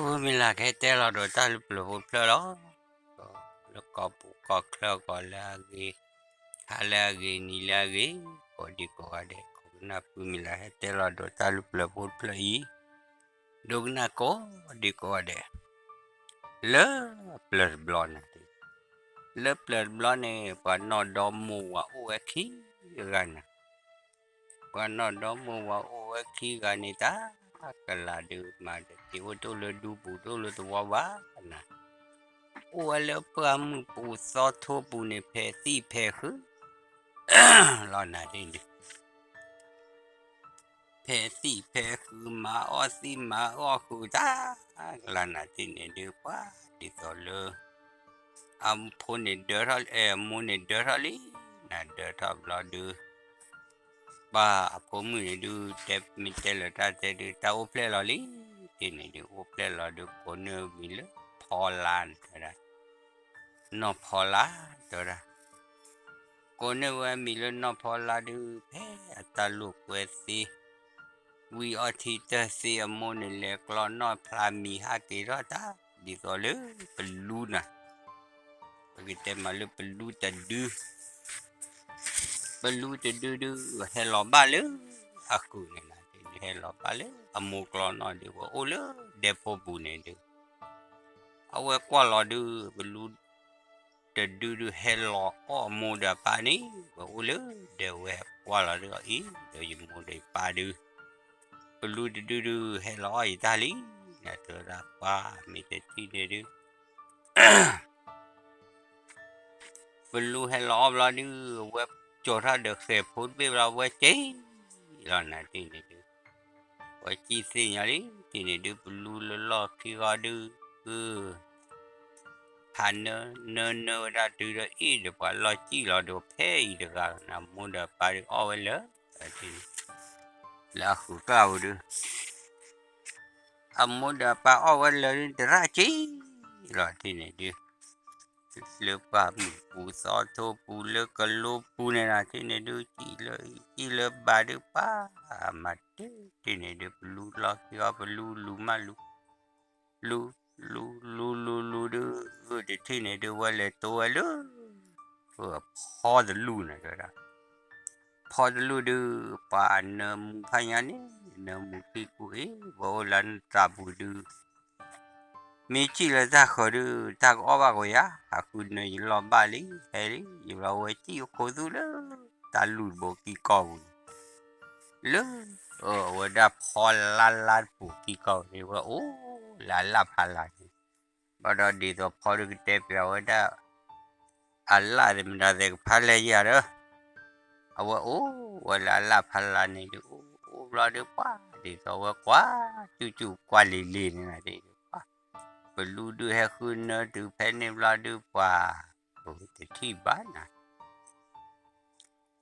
မုၢ်မ့ၢ်လၢ်ကဟဲတဲလီၤဒီးတၢ်လၢပျၢၤဖိတဖျၢၣ်လီၤ. လၢကီၢ်ပူၤကီၢ်ချၢကီၢ်လၢအဂ့ၤ, ဟါလၢအဂ့ၤ, နံၤလၢအဂ့ၤ, ကိးဒံကိးဂၤဒဲး, ခိၣ်ကနၢ်ဖုမ့ၢ်လၢ်ဟဲတဲလီၤဒီးတၢ်လၢပျၢၤဖိတဖျၢၣ်အံၤ, ဒိကနၣ်ကိးဒံကိးဂၤဒဲး, လၢပျၢၤတဘျီန့ၣ်, လၢပျၢၤတဘျီန့ၣ် ပှၤနီၢ်ဒီမိၢ်ဝၤအိၣ်ဝဲခံဂၤန့ၣ် ပှၤနီၢ်ဒီမိၢ်ဝၤအိၣ်ဝဲခံဂၤန့ၣ် တၢ်ကလၤဒုးမၤဒီး က့ၤအိၣ်တအိၣ်လၢဒူပူၤ တအိၣ်လၢသဝီဘၣ်နၤ, အိၣ်ဝဲလၢပှၢ်မုၢ်ပူၤသီထိပူၤန့ၣ် ဖဲသံၣ်ဖဲဃု လီၤနၤဒ်န့ၣ် ဖဲသံၣ်ဖဲဃု မၤအီၣ်သံၣ်မၤအီၣ်ဃုတၢ် ကလၤနၤဒ်န့ၣ်ဒုး ပှၤဒ်သိးလၢ အဖိန့ၣ်ဒၢထီၣ် အဲ အမိၢ်န့ၣ်ဒၢထီၣ်လံ, နဒၢထီၣ်ဘျီဒုး ပှၤအဖိမုၣ်န့ၣ်ဒုး တဲမ့ၢ်တဲလၢတၢ်တဲဒုး တၢ်အိၣ်ဖျဲၣ်လီၤလံ, ဒ်န့ၣ်ဒုး အိၣ်ဖျဲၣ်လီၤဒုး ကိးန့ၢ်မံၤလၢဖီလာ်န့ၣ်တဲဒၣ်, နီၢ်ဖီလာ်တဲဝဲဒၣ်, ကိးန့ၢ်ဝဲမံၤလၢနီၢ်ဖီလာ်ဒုး ဖဲအတၢ်လိာ်ကွဲသ့ ဝံၤအီထံတၢၢ်သ့အမိၢ်န့ၣ် လဲၤကျီနီၣ်ဖျါမံၤဟးက့ၤထီၣ်တၢ် ဒ်သိးလၢပလူနၤ, ပကတဲမးလၢပလူတဒု, ပလူတဒုဒုး ဟဲလီၤဘၣ်လၢအဃုာ်န့ၣ်နၤ, ဟဲလီၤဘၣ်လၢအမိၢ်ကျီနီၣ်ဒုး ဝဲအိၣ်လၢဒဲဖိပူၤန့ၣ်ဒုး အဝဲကွၢ်လီၤဒုး ပလူတဒုဒုး ဟဲလီၤအီၣ်အမိၢ်ဒီးအပၢ်န့ၣ် ဝဲအိၣ်လၢဒဲဝဲကွၢ်လီၤဒုး အအံၤ ဒီးယမိၢ်ဒီးယပၢ်ဒုး ပလူတဒုဒုး ဟဲလီၤအီၣ်ယတၢ်လံ, နတဲဝဲဒၣ်ပှၤမ့ၢ်တထံၣ်န့ၣ်ဒုး ပလူဟဲလီၤအီၣ်ဘျီဒုး အဝဲကၠီၤထီၣ်ဒီးဃဲၤဖိတဘ့ၣ်ဘျီ အဝဲက့ၤလီၤနၤဒ်န့ၣ်ဒုး အဝဲကံၣ်သ့ၣ်ညါလံ ဒ်န့ၣ်ဒုး ပလူလၢလီၢ်ခံဂီၤဒုး ဟးနၢ နၢနၢဝဲဒၣ်တုၤဒီးအ့ၣ်ဒီးပှၤလီၢ်ကံၣ်လီၤဒီးဖဲအံၤတဂၤ နမိၢ်ဒီးပၢ်ဒုးအီၣ်ဝဲလၢာ် လၢအဃုာ်ကျၢ်ပူၤဒုး အမိၢ်ဒီးပၢ်အီၣ်ဝဲလၢာ်ဒုး တရၣ်က့ၤလီၤဒ်န့ၣ်ဒုး လၢပှၢ်မုၢ်ပူၤသီထိပူၤလၢကလိပူၤန့ၣ်နၤ ဒ်န့ၣ်ဒုး ကံၣ်လၢအံၤကံၣ်လၢဘၣ်ဒုးပၢ် မၤတ့ၢ်ဒ်န့ၣ်ဒုး ပလူလီၢ်ခံဂီၤ ပလူလူၤမးလူၤ လူၤ လူၤ လူၤ လူၤ လူၤဒုး တထံၣ်န့ၣ်ဒုး ဝဲလဲၤတိဝဲလၢ ဖီတလူၢ်န့ၣ်တဲဒၣ် ဖီတလူၢ်ဒုး ပှၤနၢမူဖးညါန့ၣ် နၢမူခံကူအံၤ ပှၤအိၣ်လၢနတၢ်ပူၤဒုး မ့ၢ်ကံၣ်လၢတၢ်ဃၢၤဒုး တၢ်ကအီၣ်ဘၣ်ကွံာ်ယၤ ဟးဃုနၢယလီၢ်ဘၣ်လံ ဟဲလံ ယဘျီဝဲကံၣ်အိၣ်ခိးသူလၢ တၢ်လူၢ်တဘိကံၢ်ကီၢ်ပူၤန့ၣ် လၢ အဝဲဒၣ်ဖီလါလါတပူၤကံၢ်ကီၢ်န့ၣ် ဝဲအိၣ်လၢအလၣ်ဖးလါန့ၣ် ဘၣ်ဒီးဒ်သိးဖီဒုးကတဲပျးဝဲဒၣ် အလၣ်သ့ၣ်မတၤသ့ၣ်ကဖးလဲၢ်ယၤဒီး အဝဲအိၣ်ဝဲလၢအလၣ်ဖးလါန့ၣ်ဒုး အိၣ်အိၣ်ဘျီဒုးပှၤ ဒ်သိးဝဲကွၢ် ကၠူၣ်ကၠူၣ်ကွၢ်လံၤလံၤန့ၣ်နၤဒုး ပှၤ ပလူဒုးဟဲဃုနၢတုၤဖဲန့ၣ်ဘျီဒုးပှၤ တထံၣ်ဘၣ်နၤ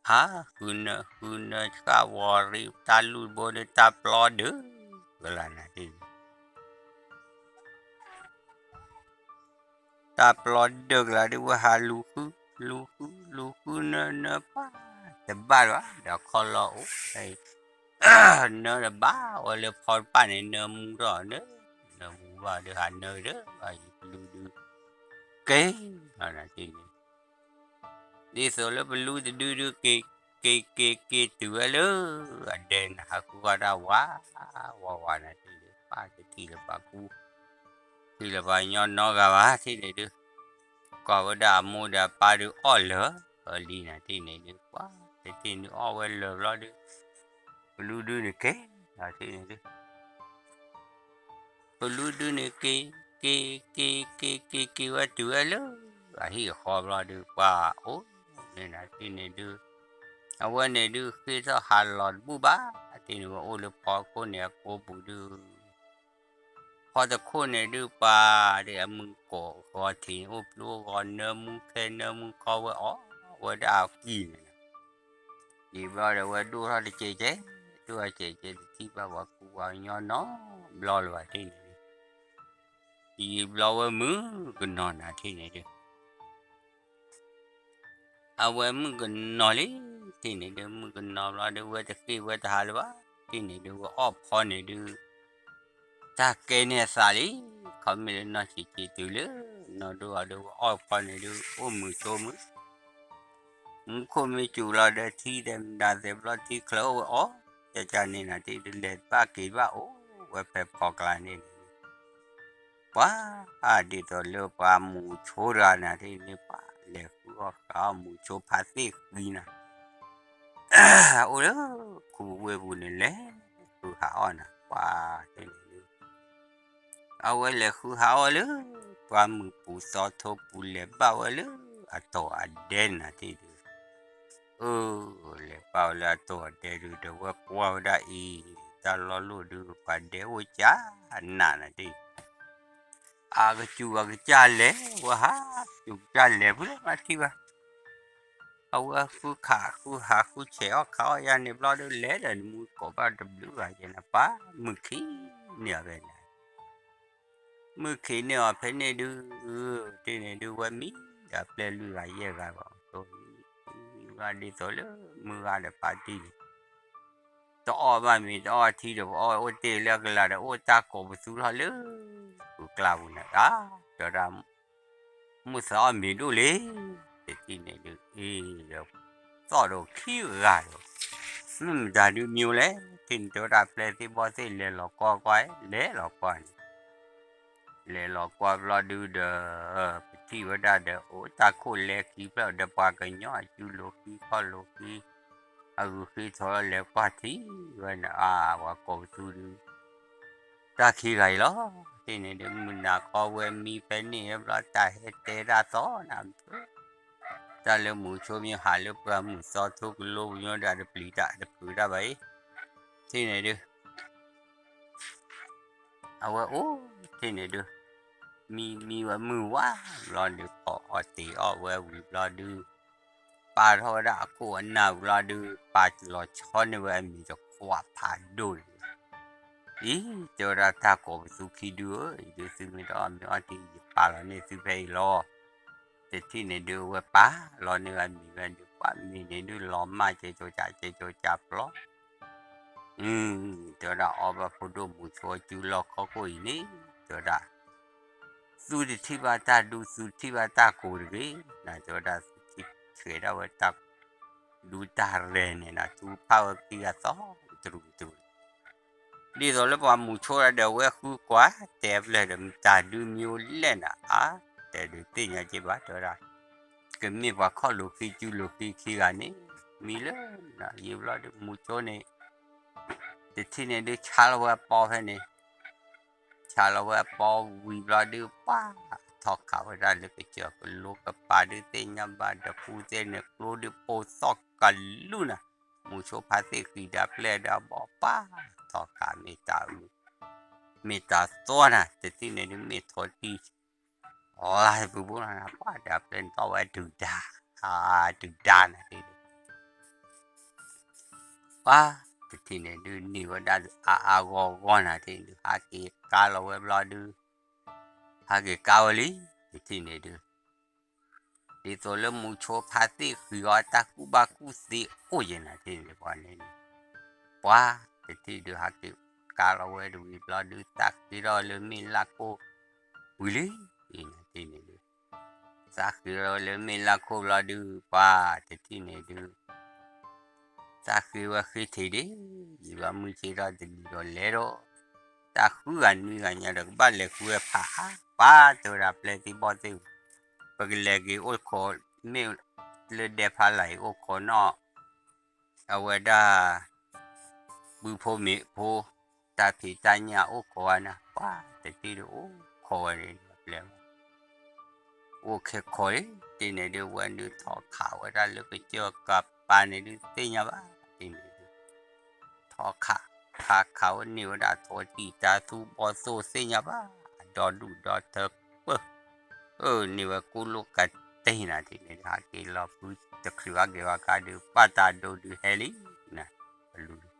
ဟး ဃုနၢ ဃုနၢဃၣ်ဝီၤရံ တၢ်လူၢ်တဘိဒီးတၢ်ပျီဒုး ကလၤနၤဒ်န့ၣ် တၢ်ပျီဒုးကလၤဒုး ဝဲဟးလူၤဃု လူၤဃု လူၤဃုနၢနၢပှၤ တဘၣ်လၢၤဘၣ် ဒီးခီလီၤအိၣ် နၢတဘၣ်ဝဲလၢဖီတပၢ်န့ၣ် နၢမူထီၣ်ဒီး နၢမူဘၣ်ဒီးဟးနၢဒီး ပလူဒုး က့ၤလီၤနၤဒ်န့ၣ် ဒ်သိးလၢပလူတဒုဒုးက့ၤ က့ၤက့ၤက့ၤတုၤဝဲလၢ အဒဲန့ၣ် ဟးဃုဃီတၢ်ဝါ ဝါဝါနၤဒ်န့ၣ် ပှၤတထံၣ်လၢၤဘၣ်ကူ ထံၣ်လၢၤဘၣ်ညီနီတဂၤဘၣ် ထံၣ်န့ၣ်ဒုး ကွၢ်ဝဲဒၣ်အမိၢ်ဒီးအပၢ်ဒုးအီၣ်လၢာ် လံနၤထံၣ်န့ၣ်ဒုး ပှၤတထံၣ်န့ၣ်အီၣ်ဝဲလၢာ်ဘျီဒုး ပလူဒုန့ၣ်က့ၤ နၤထံၣ်န့ၣ်ဒုး ပလူဒုန့ၣ်က့ၤ က့ၤ က့ၤ က့ၤ က့ၤ က့ၤဝဲတုၤဝဲလၢ အဟံၣ်အဃီဘျီဒုး ပှၤအိၣ်န့ၣ်နၤထံၣ်န့ၣ်ဒုး အဝဲန့ၣ်ဒုးဃ့ထီၣ်ဟးလီၤတဘူၣ်ဘၣ် ထံၣ်န့ၣ်ဝဲအိၣ်လၢဖီခိၣ်န့ၣ်အကိပူၤဒုး ဖီတခိၣ်န့ၣ်ဒုးပှၤဒီးအမုၢ်ကိးဂီၤထံးန့ၣ် အိၣ်ပျိဂီၤနၢမူခဲနၢမူခီဝဲအီၣ်ဝဲဒၣ်အကံၢ်န့ၣ် ယံာ်ဘျီဒီးဝဲဒိၣ်ထီၣ်တစဲးကဲး ဒိၣ်ထီၣ်စဲးကဲး တထံၣ်ဘၣ်ပှၤကူပှၤကညီနီတဘျီလၢၤဘၣ်ထံၣ်န့ၣ်ဒုး ယံာ်ဘျီဝဲမုၣ်ကနီၤနၤထံၣ်န့ၣ်ဒုး အဝဲမုၣ်ကနီၤလံ ထံၣ်န့ၣ်ဒုး မုၣ်ကနီၤဘျီဒုး ဝဲတဃ့ဝဲတဟးလၢၤဘၣ် ထံၣ်န့ၣ်ဒုး ဝဲအီၣ်ဖီန့ၣ်ဒုး တၢ်ကဲန့ၢ်အသးလံ, ခီမ့ၢ်လၢနီၢ်ဆံးဆံးတုၤလၢ နီၢ်ဒိၣ်အဒိၣ်အီၣ်ဖီန့ၣ်ဒုး အိၣ်မုာ်ဆိမုာ်, မူခိၣ်မ့ၢ်စူၤလီၤဒီးထံဒီးမတၤသဲးဘျီထံချၢအိၣ်ဝဲအီၤ, ကၠၢ်ကၠၢ်န့ၣ်နၤထံၣ်ဒုး လဲၤဘၣ်က့ၤဘၣ်အိၣ်ဝဲဖဲဖီကျါန့ၣ် ပှၤ ဒ်သိးလၢပှၤမူဆိတဂၤနၤထံၣ်န့ၣ် ပှၤလဲၤဃုအီၣ်ဃုအီၣ်မူဆိဖါသ့ၣ်ဃံနၤ, အိၣ်လၢခူပူၤဝ့ၢ်ပူၤန့ၣ် လဲၤဃုဟးအီၣ်နၤ ပှၤတဲန့ၣ်ဒုး အဝဲလဲၤဃုဟးအီၣ်လၢ ပှၤမုၢ်ပူၤသီထိပူၤ လဲၤဘၣ်ဝဲလၢအတီၢ်အဒဲနၤထံၣ်ဒုး အၢ လဲၤဘၣ်ဝဲလၢအတီၢ်အဒဲဒုး ဒီးဝဲကွၢ်ဝဲဒၣ်အံၤ တၢ်လီၢ်လိၣ်ဒုး ပှၤဒဲအိၣ်ကၢ်နးနၤဒ် အကစူၤအကစၢ်လဲၤ ဝဲဟးကစူၤကစၢ်လဲၤဖုလဲၣ်မၤထံၣ်ဘၣ်, အဝဲဃုခးဃုဟးဃုဆဲးအီၣ်ခးအီၣ်ယါန့ၣ်ဘျီဒုး လဲၤဒီးနမူကိးဘၣ်တဘျုးဂၤယဲနၤ ပှၤမုၢ်ခံန့ၢ်အီၤဖဲန့ၣ် မုၢ်ခံန့ၢ်အီၤဖဲန့ၣ်ဒုး ထံၣ်န့ၣ်ဒုး ဝဲမံဒီးပျဲၢ်လွံၢ်ဂၤယဲၢ်ဂၤဘၣ် မုၢ်ဂၤဒ်သိးလၢမုၢ်ဂၤဒီးပာ်တံၢ်န့ၣ် တအီၣ်ဘၣ်မ့ၤ တအီၣ်ထံဒီး ပအီၣ်အိၣ်တ့ၢ်လၢအကလၤဒီး အိၣ်တၢ်ကိးပသူထီၣ်လၢ ပူၤကျါပူၤန့ၣ် အါ တဲဝဲဒၣ် မုၢ်သးအီၣ်မ့ၤဒိၣ်လံ, တထံၣ်န့ၣ်ဒုး အ့ၣ်ဒီး သီၣ်ဒီးခံဂၤဒီး မ့ၢ်မတၤဒုးမံလဲၣ်, ထံၣ်န့ၣ်တဲဝဲဒၣ် ပျဲၢ်သ့ၣ်ဘီၣ်သ့ၣ် လဲၤလီၤကွၢ်ကွၢ် လဲၤလီၤကွၢ်န့ၣ် လဲၤလီၤကွၢ်ဘျီဒုးဒီး ပထံၣ်ဝဲဒၣ်ဒီး အိၣ်တၢ်ခိၣ်လဲၤခံဖျၢၣ်ဒီး ပှၤကညီအစုလိၤခံခီၣ်လိၤခံ အဂုာ်ခံထီၣ်လဲၤကွၢ်ထံဝဲန့ၣ် အါ ပှၤကိးပသူဒုး တၢ်ခံဂၤအံၤလီၤ. ထံၣ်န့ၣ်ဒုး မုၢ်နၤခီဝဲမံဖဲန့ၣ်ဘျီ တၢ်ဟဲတဲဒၣ်သီနၤ တၢ်လၢမူဆိမ့ၢ်ဟးလၢပှၢ်မုၢ်သီထိကလိပညီဒီး တပျံၤတၢ်တဖုးတၢ်ဘၣ်အံၤ, ထံၣ်န့ၣ်ဒုး အဝဲအိၣ်ထံၣ်န့ၣ်ဒုး မံမံဝဲမုၢ်ဝါဘျီဒုး ဖီၣ်အီၣ်တ့ၤအီၣ်ဝဲဝံၤဘျီဒုး ပာ်ထီၣ်ဝဲဒၣ်အခိၣ်အနၢ်ဘျီဒုး ပာ်လီၤဆီန့ၢ်ဝဲအမံၤတခွးဖးဒိၣ်န့ၣ် အံၤ တဲဝဲဒၣ်တၢ်ကိးပသူခံဒုဧၢ, အံၤဒုးသုမ့ၢ်တအီၣ်မ့ၤအီထံ ယပာ်လီၤန့ၢ်သုဖဲအံၤလီၤ. တထံၣ်န့ၣ်ဒုး အဝဲပာ်လီၤန့ၢ်ဝဲမံၤဝဲဒုး ပှၤမံၤန့ၣ်ဒုး လီၤမၢ်ကဲကၠိကၠး ကဲကၠိကၠးပျီ တဲဝဲဒၣ်အီဘၣ်ဖိဒိၣ်မူဆိအစုလီၢ်ခီခိၣ်အံၤန့ၣ် တဲဝဲဒၣ် သုတထံၣ်ဘၣ်တၢ်ဒူ သုတထံၣ်ဘၣ်တၢ်ကိးတဂ့ၤ, နတဲဝဲဒၣ်သုထံၣ်ထွဲဒၣ်ဝဲတၢ်ဒူတၢ်ရဲၣ်န့ၣ်နၤ ထူဖးဝဲခံဂၤသီတရူးတရူး ဒ်သိးလၢပှၤမူဆိဒီး အဝဲဃုကွၢ်တဲဖျၢၣ်ဒီး မတၤဒုမံအိၣ်လဲၣ်နၤ အါ တဲဒုးသ့ၣ်ညါက့ဘၣ် တဲဝဲဒၣ် ကမ့ၢ်ပှၤခီၣ်လိာ်ခံစုလိာ်ခံခံဂၤန့ၣ် မံလၢနၤ ယံာ်ဘျီဒုးမူဆိန့ၣ် တထံၣ်န့ၣ်ဒုး ဆါလီၤဝဲအပီဖဲန့ၣ် ဆါလီၤဝဲအပီဝံၤဘျီဒုး ပှၤထီၣ်ခးဝဲဒၣ်လၢကစၢၢ်ကလိကပၤဒုးသ့ၣ်ညါဘၣ်ဒီး ပူၤသ့ၣ်န့ၣ် ကျိဒုးပိၢ်သီၣ်ကလူနၤ မူဆိဖါသ့ၣ်ဃံဒီးပျဲၢ်ဒီးအဘီၣ် ပှၤထီၣ်ခးမ့ၢ်တၢ်အု မ့ၢ်တၢ်သီနၤ တထံၣ်န့ၣ်ဒုး မ့ၢ်ထီၣ်တံၢ် လၢပူၤဘိနၤ ပှၤဒီးပျဲၢ်န့ၣ် သီၣ်ဝဲဒုၣ်ဒါ အါ ဒုၣ်ဒါနၤ ထံၣ်ဒုး ပှၤ တထံၣ်န့ၣ်ဒုး န့ၢ်ဝဲဒၣ်အါအါဂီၢ်ဂီၢ်နၤ ထံၣ်ဒုး ဟးက့ၤကါလီၤဝဲဘျီဒုး ဟးက့ၤကါဝဲလံ တထံၣ်န့ၣ်ဒုး ဒ်သိးလၢမူဆိဖါသ့ၣ်ဃံအီၤ တၢ်ကူၣ်ဘၣ်ကူၣ်သ့အိၣ်ယဲၢ်နၤ ထံၣ်န့ၣ်ဒုး ပှၤန့ၣ် ပှၤ တထံၣ်ဒုး ဟးက့ၤကါလီၤဝဲတဝံၤဘျီဒုး သးဃ့ထီၣ်လၢမ့ၣ်လၢ်ခိၣ်ဝံၤလံ နၤ ထံၣ်န့ၣ်ဒုး သးဃ့ထီၣ်လၢမ့ၣ်လၢ်ခိၣ်ဘျီဒုး ပှၤ တထံၣ်န့ၣ်ဒုး သးဃ့ဝဲဃ့ထံးဒ့ ယံာ်ဘျီမုၢ်ဆ့ၣ်ထီၣ်တနံၤဒီးလဲၤဒီး တၢ်ဃုဂၤနွံဂၤညါဒီး ကဘၣ်လဲၤဃုဝဲဖးအါ ပှၤတဲဝဲဒၣ်ပျဲၢ်သ့ၣ်ဘီၣ်သ့ၣ် ပကလဲၤက့ၤအိၣ်ခိး မ့ၢ်လၢဒဲဖးလၢ်အံၤအိၣ်ခိးနီၣ် အဝဲဒၣ် ပုၢ်ဖိမ့ၢ်ဖိ တၢ်ဖံးတၢ်ညၣ်အိၣ်ခိးဝဲနၤ ပှၤတထံၣ်ဒုးအိၣ်ခိးဝဲန့ၣ် ပျဲၢ် အိၣ်ခဲခီလံ တထံၣ်န့ၣ်ဒုး ဝဲဒုးထီၣ်ခးဝဲဒၣ်လၢကစၢၢ်ကပၤန့ၣ်ဒုးသ့ၣ်ညါဘၣ် တထံၣ်န့ၣ်ဒုး ထီၣ်ခး ခးခးဝဲန့ၢ်ဝဲဒၣ်ထီၣ်တံၢ်တၢ်သူဘီၣ်သိၣ်သ့ၣ်ညါဘၣ် ဒီဒူၣ်ဒီထၢပၢၢ် အၢ န့ၢ်ဝဲကူလိကတ့ၢ်နၤ တထံၣ်န့ၣ်ဒုး ဟးက့ၤလီၤဖုတချုးဘၣ်က့ၤဘၣ်ကါဒုး ပှၤတၢ်ဒိဒုးဟဲလံ နၤ အလူၤ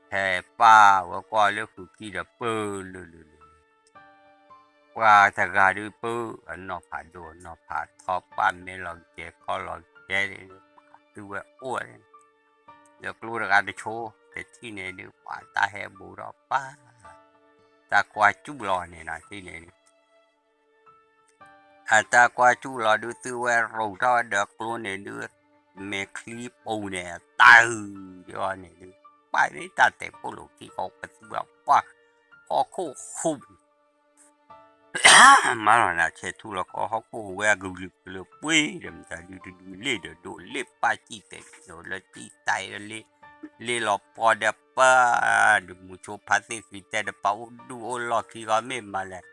ဟဲပၢ်ဝဲကွၢ်လၢဃုာ်ခံဒီးပၢၢ်လၢလၢလၢ ပှၤတဂၤဒုးပၢၢ် အနီၢ်ဖးဒိၣ်အနီၢ်ဖးထီ ပၢ်မဲာ်လီၤကဲၤခီလီၤကဲၤ သုဝဲအိၣ် ဒီးကျိတဂၤတဆိ တထံၣ်န့ၣ်ဒုး ပှၤတၢ်ဟဲဘူးထီၣ်ပၢ် တၢ်ကွၢ်စူၣ်လီၤန့ၣ်နီၤ ထံၣ်န့ၣ်ဒုး အတၢ်ကွၢ်စူၣ်လီၤဒုး သုဝဲရိးထီၣ်ဝဲဒီးကျိန့ၣ်ဒုး မဲာ်ချံပူၤန့ၣ် တၢ်အုးဒ်အီၤန့ၣ်ဒုး ပၢ်မ့ၢ်တၢ်တဲာ်ပိာ်လိာ်ခံကီးပသူအပှၢ် ဟီၣ်ခိၣ်ဃူ မၤလီၤနၤ ဆဲးထူလီၤကီး ဟီၣ်ခိၣ်ဝဲအကလုာ်ကလုာ်ပှ့ၤဒီး မတၤဒုးတဒုးလ့ၣ်ဒီး ဒိးလ့ၣ်ပၢ်စံၣ်တဲာ်ဒီး လၢစံၣ်တဲာ်ဒီးလ့ၣ် လ့ၣ်လီၤပီဒီးပၢ် ဒီးမူဆိဖါသ့ၣ်ဃံတဲတပာ်အိၣ်ဒူၣ်အိၣ်လီၢ်ခံဂီၤမ့ၢ်မၤလဲၣ်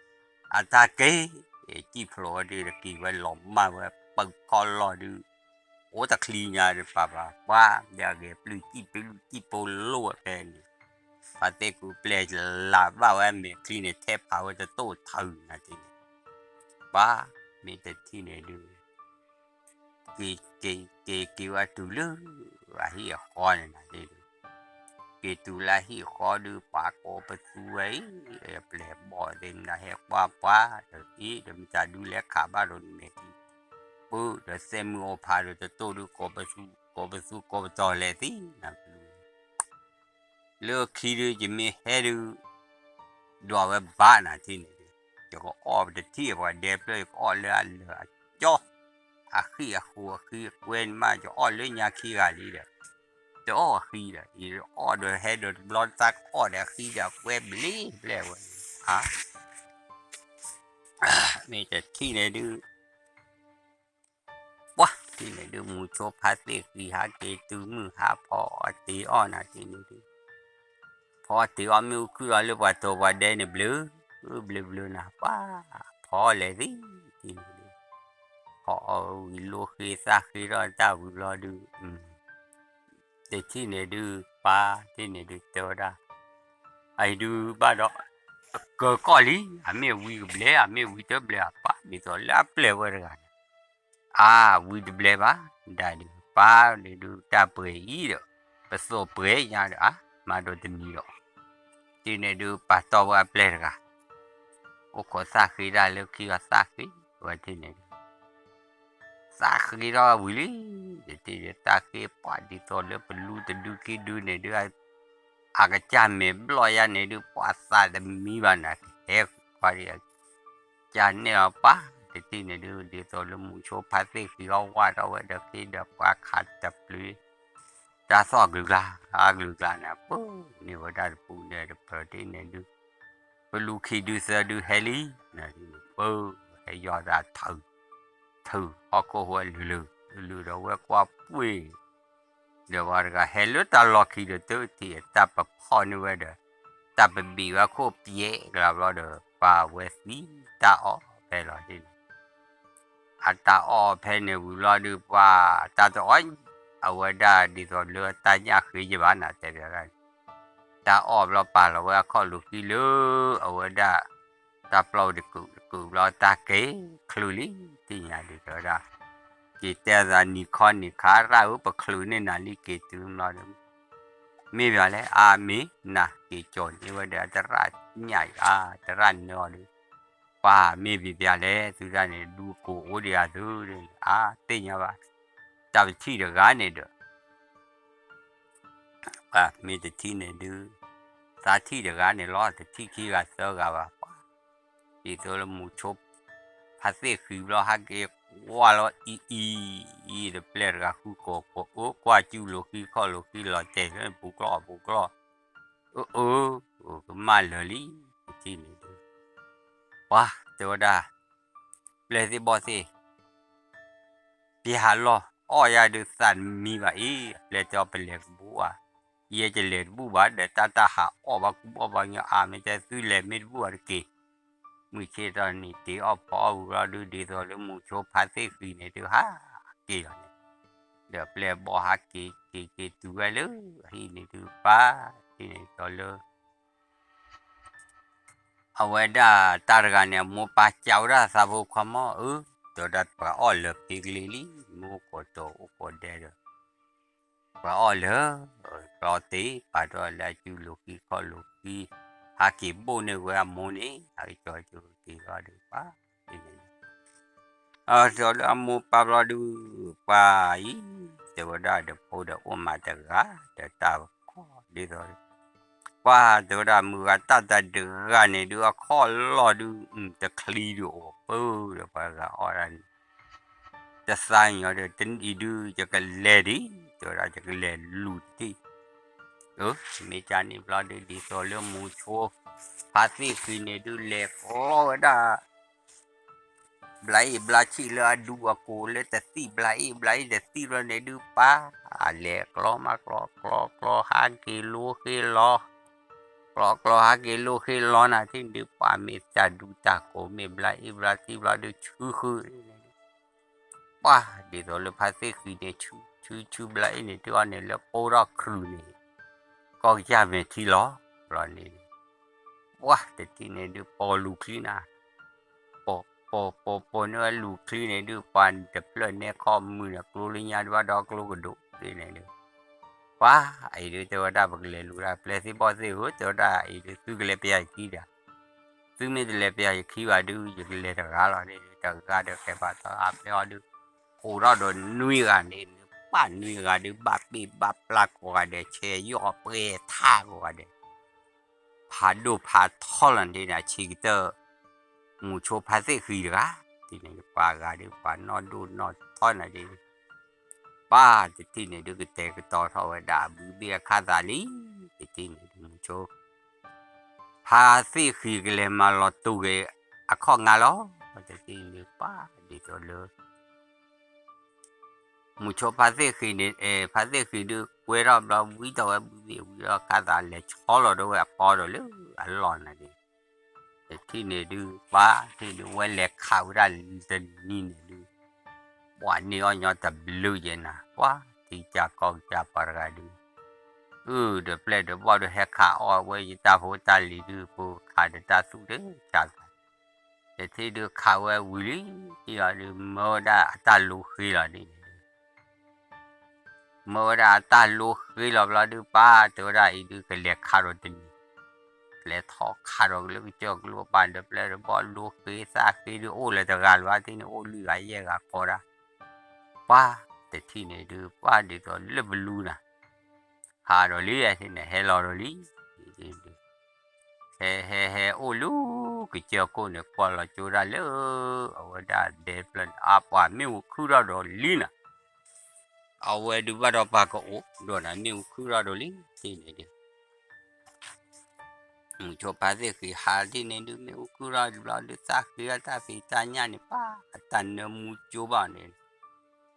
အတၢ်က့ၤ စံၣ်ဖျိးဝဲဒုး တက့ၤဝဲလီၤမၢ်ဝဲ ပၢၤကီၢ်လီၢ်ဒုး အိၣ်တချံညါဒီးပၢ်ပၢ် ပှၤ ဒီးအဂဲၤပျုၢ်စံၣ်ပျုၢ်စံၣ်ပိာ်လိၣ်ဝဲဖဲန့ၣ် ဖါသ့ၣ်ဃံပျဲလၢ်ဘၣ်ဝဲမဲာ်ချံန့ၣ် ထဲဖးဝဲတတိၢ်ထၢနၤတ့ၢ်န့ၣ် ပၢ် မ့ၢ်တထံၣ်န့ၣ်ဒုး က့ၤ က့ၤ က့ၤ က့ၤဝဲတုၤလၢ အဟံၣ်အဃီန့ၣ်နၤတ့ၢ်ဒုး က့ၤတုၤလၢအဟံၣ်အဃီဒုး ပှၤကိးပသူဝဲအံၤ ပျဲၢ်ဘီၣ်သ့ၣ်မနုၤဟဲကွၢ်ပှၤ ဒီးအံၤ ဒီးမတၤဒုးလဲၤခးဘၣ်ဒီးနမဲာ်ချံ ပၢ်ဒီးသဲးမုၢ်အိၣ်ဖးဒီးတတိၢ်ဒုး ကိးပသူ ကိးပသူကိးပတီၤလဲၤသံနၤ လၢခံဒုး ယမ့ၢ်ဟဲဒုး ဒွးဝဲဘၣ်နၤထံၣ်န့ၣ်ဒုး ယကအီၣ်ပတထံၣ်ပှၤဒဲဖျၢၣ် ယကအီၣ်လၢအလၢာ်အကၠီ အဃံအဃိအဃံအကွဲန့ၣ်မး ယအီၣ်လၢညါခံဂၤလံဒီး တအီၣ်အဃံဒီး ယအီၣ်ဒီးဟဲဒီးတဘျီတၢ်ကအီၣ်ဒီးအဃံဒီး အကွဲဘျ့ဘျဲဝဲ မ့ၢ်တထံၣ်န့ၣ်ဒုး ပှၤထံၣ်န့ၣ်ဒုး မူဆိဖါသ့ၣ်ဃံဟးက့ၤတုၤမုၢ်ဟါဖီအီၣ်တ့ၤအီၣ်နၤထံၣ်န့ၣ်ဒုး ဖီအီၣ်တ့ၤအီၣ်မ့ၣ်အူခုၣ်လီၤလၢပှၤတိၤပှၤဒဲန့ၣ် ဘျုး ဘျုးဘျုးနၤ ပှၤ ဖီလဲၤသံထံၣ်န့ၣ်ဒုး ဖီအီၣ်ဝံၤလိဃ့သၣ်ဃ့ထီၣ်တၢ်ဝံၤဘျီဒုး တထံၣ်န့ၣ်ဒုး ပၢ်ထံၣ်န့ၣ်ဒုးတဲဝဲဒၣ် အံၤဒုးဘၣ်ဒီး ကၢၤကီၢ်လံ အမ့ၢ်ဝံကဘျဲ အမ့ၢ်ဝံတဘျဲအပၢ် ဒ်သိးလၢအပျဲၢ်ဝဲတဂၤန့ၣ် အါ ဝံတဘျဲဘၣ် ဒၣ်ဒုး ပၢ်န့ၣ်ဒုးတၢ်ပှဲၤအံၤဒီး ပသိးပှဲၤညါဒီး အါ မၤဒိးတမံၤဒီး ထံၣ်န့ၣ်ဒုး ပာ်တီၢ်ဝဲအပျဲၢ်တဂၤ အိၣ်ခိးသၣ်ဃ့တၢ်လၢခံဂၤသၣ်ဃ့ဝဲထံၣ်န့ၣ်ဒုး သၣ်ဃ့ထီၣ်ဝံၤလံ တထံၣ်န့ၣ် သၣ်ဃ့ပှၤဒ်သိးလၢပလူတဒုခံဒုန့ၣ်ဒုး အကစၢ်မဲာ်ဘျီၣ်ယါန့ၣ်ဒုး ပှၤသးတမံဘၣ်နၤ ကဟဲခွါဒံး ကစၢ်နဲၣ်အီၤပၢ် တထံၣ်န့ၣ်ဒုး ဒ်သိးလၢမူဆိဖါသ့ၣ်ဃံအီၣ်ဝၢ်ထီၣ်ဝဲဒီးက့ဒီးပှၤခးတပျုၤ တၢ်သီၣ်ကလုာ်ကျါ အကလုာ်ကျါန့ၣ် ပၢန့ၢ်ဝဲဒၣ်တပူၤန့ၣ်တဖျၢၣ်ထံၣ်န့ၣ်ဒုး ပလူခံဒုးသၢဒုးဟဲလံ ပၢဟဲယီၤသးထၢ ထုးဟီၣ်ခိၣ်ဝဲလုာ်လုာ် လုာ်ဒီးဝဲကွၢ်ပှ့ၤ ဒီးပှၤတဂၤဟဲလၢတၢ်လီၢ်ခံဒီး တထံၣ်တၢ်ပဖီၣ်န့ၢ်ဝဲဒီး တၢ်ပဘံးဝဲခိၣ်ပျဲကလၤဘျီဒီး ပှၤဝဲသံတၢ်အီၣ်ဖဲလီၤန့ၣ် အတၢ်အီၣ်ဖဲန့ၣ်ဝံၤဘျီဒုး ပှၤတၢ်တအီၣ် အဝဲဒၣ်ဒ်သိးလၢတၢ်ညၣ်ဃ့ယဘၣ်နၤတဲဘၣ်ဒၣ် တၢ်အီၣ်ဘျီပာ်လီၤဝဲအခီၣ်လိာ်ခံလၢ အဝဲဒၣ် တၢ်ပျီတကုာ်တကုာ်ဘျီတၢ်ကဲၤချုးလံ သ့ၣ်ညါဒ်သိးဒၣ် က့ၤတဲသးနံၤခီနံၤခါရၣ်ဧၢ ပချုးန့ၢ်နၤလံက့ၤတုၤဘျီဒီး မ့ၢ်ပှၤလဲၣ် အါမ့ၢ်နၤက့ၤကၠီၤန့ၢ်ဝဲဒီး အတရၣ်ညၣ်အါ တရၣ်နၢအီၤဒီး ပှၤမ့ၢ်ပှၤလဲၣ် သုတၢ်န့ၣ် ဒူကိးအိၣ်ဒံးဧါသု အါသ့ၣ်ညါဘၣ် တၢ်ပထံၣ်တဂၤန့ၣ်ဒီး မ့ၢ်တထံၣ်န့ၣ်ဒုး သးထံၣ်တဂၤန့ၣ်လီၤ တထံၣ်ခံဂၤသၢဂၤဘၣ် ပှၤ ဒ်သိးလၢမူဆိ ဖါသ့ၣ်ဃံဘျီ ဟဲက့ၤကွၢ်လီၤအံၤအံၤ အံၤဒီးပျဲၢ်တဂၤဃုကိးကိး အိၣ်ကွၢ်စူၣ်လိာ်ခံခီၣ်လိာ်ခံလီၤတဲာ်လၢပူၤကျီၢ်ပူၤကျီၢ် အၢ အၢ ကမၣ်လၢာ်လံ တထံၣ်န့ၣ်ဒုး ပှၤတဲဝဲဒၣ် ပျဲၢ်သ့ၣ်ဘီၣ်သ့ၣ် ပျဲၢ်ဟးလီၢ် အီၣ်ယၤဒုးသးတမံဘၣ်အံၤ အပျဲၢ်တဲအီၤပလဲၤတဘူၣ်ဘၣ် ယဲယလဲၤတဘူၣ်ဘၣ်ဒီး တၢ်တၢ်ဟးအီၣ်ဘၣ်ကူဘၣ်ဘၣ်ညီ အါမ့ၢ်တဲသုလဲၤမ့ၢ်တဘူၣ်ဘၣ်တက့ၢ် မုၢ်ဆ့ၣ်ထီၣ်နံၤတ့ၤအီၣ်ဖီအီၣ်ဝံၤလီၤဒုး ဒ်သိးလၢမူဆိဖါသ့ၣ်ဃံန့ၣ်ဒုး ဟးက့ၤလီၤန့ၣ် ဒီးပျဲၢ်ဘီၣ်ဟးက့ၤက့ၤက့ၤတုၤဝဲလၢ အဟံၣ်န့ၣ်ဒုး ပၢ်ထံၣ်န့ၣ်ဒီးလၢ အဝဲဒၣ်တၢ်တဂၤန့ၣ် အမိၢ်ပၢ်စံးဝဲဒၣ်သးဖိခွါမီၢ်ဧၢ, တဲဝဲဒၣ်ပှၤအီၣ်လၢာ်ဖံကလ့လံ, မ့ၢ်အိၣ်ကိးတီၤအိၣ်ကိးဒဲဒီး ပှၤအီၣ်လၢာ်, ကျီတ့ၢ်ပာ်ထီၣ်လၢအစုလိၤဃံခီၣ်လိၤဃံ, ဟးက့ၤဘိၣ်န့ၢ်ဝဲအမိၢ်န့ၣ် ဟးက့ၤကၠီက့ၤက့ၤလီၤဒီးပှၤ အတီၤလၢအမိၢ်ပၢ်ဘျီဒုး ပှၤအံၤ တဲဝဲဒၣ်ဒီးဖိဒီးအိၣ်မးတဂၤ ဒီးတၢ်ဖီၣ်ဒ်သိး ပှၤတဲဝဲဒၣ် မုၢ်ဂၤတၢ်တၢ်တဂၤန့ၣ်ဒုး အခီၣ်လီၢ်ဒုး တချံဒုးအိၣ်ပၢဒီး ပှၤဂၤအီၣ်ဒၣ်န့ၣ် တသးညီဒီး တနံၤဒုး ယကလဲၤဒံး တဲဝဲဒၣ် ယကလဲၤလူၤတထံၣ်. မ့ၢ်ကန့ၣ်ဘျီဒုး ဒ်သိးလၢမူဆိ ဖါသ့ၣ်ဃံန့ၣ်ဒုး လဲၤကျီဝဲဒၣ် ဘျါအ့ၣ်ဘျါဆံၣ်လၢအဒူအကိာ်လၢတသံၣ် ဘျါအ့ၣ်ဘျါအ့ၣ်တသံၣ်ဘျီန့ၣ်ဒုး ပၢ် လဲၤကျီမးကျီ ကျီကျီဟးက့ၤလိဃ့လီၤ, ကျီကျီဟးက့ၤလိဃ့လီၤနၤထံၣ်န့ၣ်ဒုး ပှၤမ့ၢ်တၢ်ဒူတၢ်ကိး မ့ၢ်ဘျါအ့ၣ်ဘျါသံၣ်ဘျီဒုး ဆူဃုန့ၣ်ဒုး ပှၤ ဒ်သိးလၢဖါသ့ၣ်ဃံန့ၣ် ဆူဆူဘျါအ့ၣ်န့ၣ် တုၤအီၤန့ၣ်လၢပိၢ်ထီၣ်ခရုာ်န့ၣ် ကီၢ်ကစၢ်မဲာ်ထံလီၤ. ဘျီန့ၣ် ပှၤတထံၣ်န့ၣ်ဒုး ပိာ်လူၤချံနၤ ပိာ်ပိာ်ပိာ်ပိာ်န့ၢ်ဝဲလူၤချံန့ၣ်ဒုး ပှၤတဖျၢၣ်နဲခီမုၢ်န့ၣ် ကျိလၢညါဒုးဘၣ်ဒီးကျိကဒိၣ်သ့ၣ်န့ၣ်ဒုး ပှၤအံၤဒုးတဲဝဲဒၣ် ပကလဲၤလူၤဒၣ်ပျဲၢ်သ့ၣ်ဘီၣ်သ့ၣ်ဧၢ တဲဝဲဒၣ်အံၤဒုး သုကလဲၤပယၤယခံဒီး သုမ့ၢ်တလဲၤပယၤယခံဘၣ်ဒုး ယကလဲၤတဂၤလီၤန့ၣ် တဂၤဒီးကဲပာ်သီအပျဲၢ်အီၤဒုး အိၣ်ထီၣ်ဒီးနွံဂၤန့ၣ် ပၢ်နွံဂၤဒုး ဘၣ်ပ့ၢ်ဘၣ်ပျၢ်ကိးဂၤဒဲး ဆဲးယီၣ်ပှဲၤထးကိးဂၤဒဲး ဖးဒိၣ်ဖးထီလီၤန့ၣ် ဆံးကတၢၢ် မူဆိဖါသ့ၣ်ဃံတဂၤ တထံၣ်န့ၣ် ပှၤဂၤဒုး ပှၤနီၢ်ဒိၣ်နီၢ်ထီနၤဒုး ပၢ်တထံၣ်န့ၣ်ဒုး ကတဲာ်ကတီၤထီၣ်ဝဲဒၣ် ဘုဘ့ၣ်အခၣ်သးလံ တထံၣ်န့ၣ်ဒုး မူဆိ ဖါသ့ၣ်ဃံကလဲၤမၤလီၤတူာ်က့ၤ အခီၣ်ငါလီၤ. တထံၣ်န့ၣ်ဒုး ပၢ်ဒ်သိးလၢ မူဆိဖါသ့ၣ်ဃံန့ၣ် ဖါသ့ၣ်ဃံဒုး ကွဲထီၣ်ဘျီ ဝံထီၣ်ဝဲဘုဘ့ၣ်ဝံထီၣ်ခၣ်သး လဲၤဆီလီၤဒိဝဲအပီဒီးလၢအလီၢ်နၤဒုး တထံၣ်န့ၣ်ဒုး ပၢ်တထံၣ်ဒုး ဝဲလဲၤခးဝဲဒၣ်တနံၤန့ၣ်ဒုး ပှၤန့ၢ်အီၣ်ညီတဘျုးယဲနၤ ပှၤထံကၢ်ကီၢ်ကၢ်ပှၤတဂၤဒုး အုၣ် ဒီးပျဲၢ်ဒီးဘီၣ်ဒုးဟဲခးအီၣ်ဝဲယတၢ်ဖိတၢ်လံၤဒုး ပခးဒီးတၢ်သူၣ်ဒုး ကၢ်သး တထံၣ်ဒုးခးဝဲဝံၤလံ တထံၣ်အီၤဒုး မၢဝဲဒၣ်အတၢ်လိဃ့လီၤဒ်န့ၣ်ဒုး မၢဝဲဒၣ်အတၢ်လိဃ့လီၤဘျီဒုး ပၢ်တဲဝဲဒၣ်အံၤဒုး ကလဲၤခးဒီးတနံၤ လဲၤထီၣ်ခးဒီးလၢကစၢၢ်ကျိပၢ် ဒီးပျဲၢ်ဒီးဘီၣ်လိဃ့သၣ်ဃ့ဒုး အိၣ်လၢတဂၤလၢၤဘၣ် တထံၣ်န့ၣ် အိၣ်လွံၢ်ဂၤယဲၢ်ဂၤဃီဒၣ် ပၢ်တထံၣ်န့ၣ်ဒုး ပၢ်ဒ်သိးလၢပလူနၤ ဟးဒီးလံ တထံၣ်န့ၣ် ဟဲလီၤဒီးလံ ဟဲဟဲဟဲအိၣ်လၢကစၢၢ်ခိၣ်န့ၣ် ကွၢ်လီၤကၠိဒၣ်လၢ အဝဲဒၣ်ဒဲဖျၢၣ်န့ၣ် အါပှၤမ့ၣ်အူခုၣ်ထီၣ်ဒီးလံနၤ အဝဲဒုးဘၣ်ဒီးပှၤကအိၣ်ဒီးနၤ မ့ၣ်အူခုၣ်ထီၣ်ဒီးလံ တထံၣ်န့ၣ်ဒုး မူဆိဖါသ့ၣ်ဃံဟးတထံၣ်န့ၣ်ဒုး မ့ၣ်အူခုၣ်ထီၣ်ဘျီဒုး သၣ်ဃ့အတၢ်ဖံးတၢ်ညၣ်န့ၣ် ပၢ်အတၢ်နၢမူကၠိဘၣ်န့ၣ်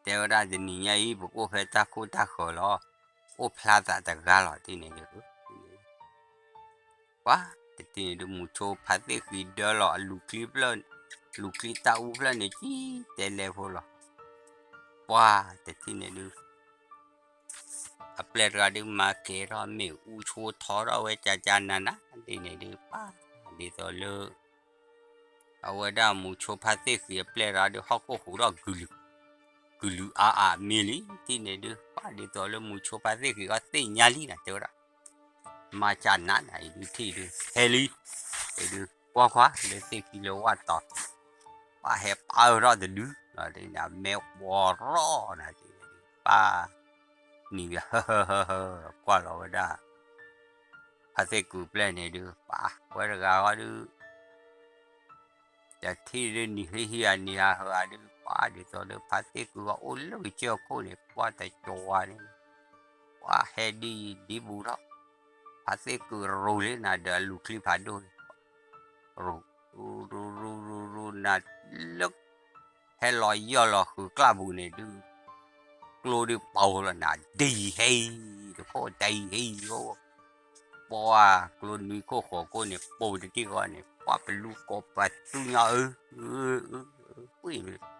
တဲဝဲဒၣ်တနံၤညါအံၤ ပကအိၣ်ဖဲတၢ်ခိၣ်တၢ်ဃၢၤလီၤ အိၣ်ဖျါသးတဂၤလီၤ တထံၣ်န့ၣ်ဒုး ပှၤတထံၣ်န့ၣ်ဒုး မူဆိဖါသ့ၣ်ဃံဒၢလီၤအလူၤချံဖျၢၣ် လူၤချံတၢ်အူဖျၢၣ်န့ၣ် ကံတဲလဲဖိလီၤ ပှၤတထံၣ်န့ၣ်ဒုး အပျဲၢ်တဂၤဒုး မၤကဲၤထီၣ်မ့ၣ်အူဆိထီထီၣ်ဝဲ ကကနန ဒ်န့ၣ်ဒုး ပၢ်ဒ်သိးလၢ အဝဲဒၣ်မူဆိဖါသ့ၣ်ဃံအပျဲၢ်တဂၤဒုး ဟီၣ်ခိၣ်ဟူးထီၣ် ကလုာ်အါအါမ့ၢ်လံ တထံၣ်န့ၣ်ဒုး ပၢ်ဒ်သိးလၢမူဆိဖါသ့ၣ်ဃံအီၤသ့ၣ်ညါလံနၤ တဲဝဲဒၣ် မၤကနန အံၤဒုးထံၣ်ဒုး ဟဲလံ အံၤဒုး ကွၢ်ကွၢ် လၢသ့ၣ်ခံလၢဝၣ်တီၤ ပၢ်ဟဲပာ်အၢထီၣ်တဒု ဒီးဒ်န့ၣ်မဲာ်ဝီၤရီနၤဒ်န့ၣ်ဒုး ပၢ်နံၤ ဟၢဟၢဟၢဟၢ ကွၢ်လီၤဝဲဒၣ် ဖါသ့ၣ်ဃံပျဲၢ်န့ၣ်ဒုး ပၢ်ဝဲတဂၤဃီဒုး တထံၣ်ဒုးနံၤဟံးဟံးဧါ နံၤဟးဟးဧါဒုး ပၢ်ဒ်သိးလၢဖါသ့ၣ်ဃံအီၤအိၣ်လၢကစၢၢ်ခိၣ်န့ၣ် ကွၢ်တကၠီၤဝါန့ၣ် ပှၤဟဲဒ်ယံၤဒ်ဘူးထီၣ် ဖါသ့ၣ်ဃံရိၤလံနၤဒီးအလူၤချံဖးဒိၣ်န့ၣ် ရိၤ ရိၤရိၤရိၤရိၤရိၤနၤလၢ ဟဲလီၤယီၢ်လီၤဃုာ်ကျၢ်ပူၤန့ၣ်ဒုး ကျိဒုးပီၤလီၤနၤ ဒ်ဟဲအံၤ တခိၣ်ဒ်ဟဲအံၤ ပှၤကျိနွံခိၣ်ဃိးခိၣ်န့ၣ် ပိာ်တထံၣ်ဃီန့ၣ် ပှၤပလူကိးပသူညီအၢ အၢ အၢ အၢ အၢ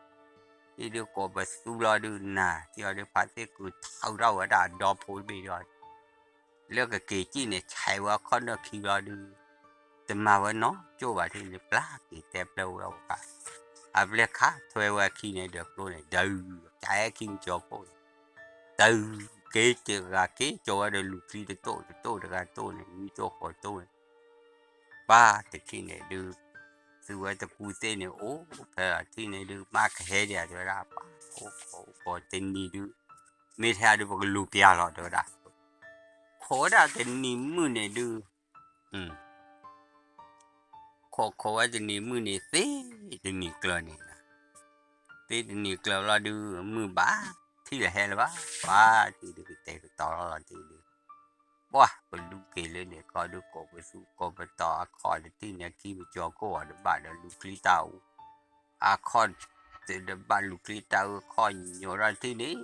ဒ်ဒုးကိးပသူလီၤဒုးနၤ ထံၣ်အီၤဒုး ဖါသ့ၣ်ဃံထုးထီၣ်ဝဲဒၣ်အဒီဖိတဘ့ၣ်ဒီး လၢကက့ၤစံၣ်န့ၣ် ဆဲးဝဲခီၣ်နၢၣ်ခံဘျီဒုး တမၤဝဲနီတကၠိၢ်ဘၣ်ထံၣ်န့ၣ် ပျၢ်က့ၤတဲပျဲၢ်ဝဲဒၣ်ဝဲခါ အပျဲၢ်ခးထွဲဝဲအခံန့ၣ်ဒီးကျိန့ၣ် ဒုး ကဟဲခံကၠီၤခိၣ်န့ၣ် ဒုး က့ၤက့ၤဂၤက့ၤကၠီၤဝဲဒီးလူၤချံတတိၢ်တတိၢ်တဂၤတိၢ်န့ၣ် နွံတိၢ်ဃိးတိၢ်န့ၣ် ပၢ်တထံၣ်န့ၣ်ဒုး သုဝဲတကူသ့ၣ်န့ၣ် အိၣ်ဖဲထံၣ်န့ၣ်ဒုး မါကဟဲဒံးဧါ တဲဝဲဒၣ် ပၢ်အိၣ်ခိးအိၣ်ခိးတနံၤဒုး မ့ၢ်ထဲဒုးပကလူၤပျၢ်လီၤ တဲဝဲဒၣ် ခိးဝဲဒၣ်တနံၤမုၢ်န့ၣ်ဒုး ခိးခိးဝဲတနံၤမုၢ်န့ၣ် သ့တနံၤကျၢၤန့ၣ်, သ့တနံၤကျၢၤဘျီဒုး မုၢ်ဘၣ်ထံၣ်လၢဟဲလၢၤဘၣ်, ပှၤထံၣ်ဒုးကတဲာ်ကတီၤလီၤလီၤတံၢ်ဒုး, ပှၢ်ပလူက့ၤလၢန့ၣ်ခီဒုး ကိးပသူကိးပတီၤအခီၣ်တထံၣ်န့ၣ် ခံပကၠီၤကိၢ်အီၤတဘၣ်ဒီးလူၤချံတၢ်အူ, အခီၣ်တဘၣ်လူၤချံတၢ်အူ ခီၣ်ညိးထီၣ်တထံၣ်န့ၣ်,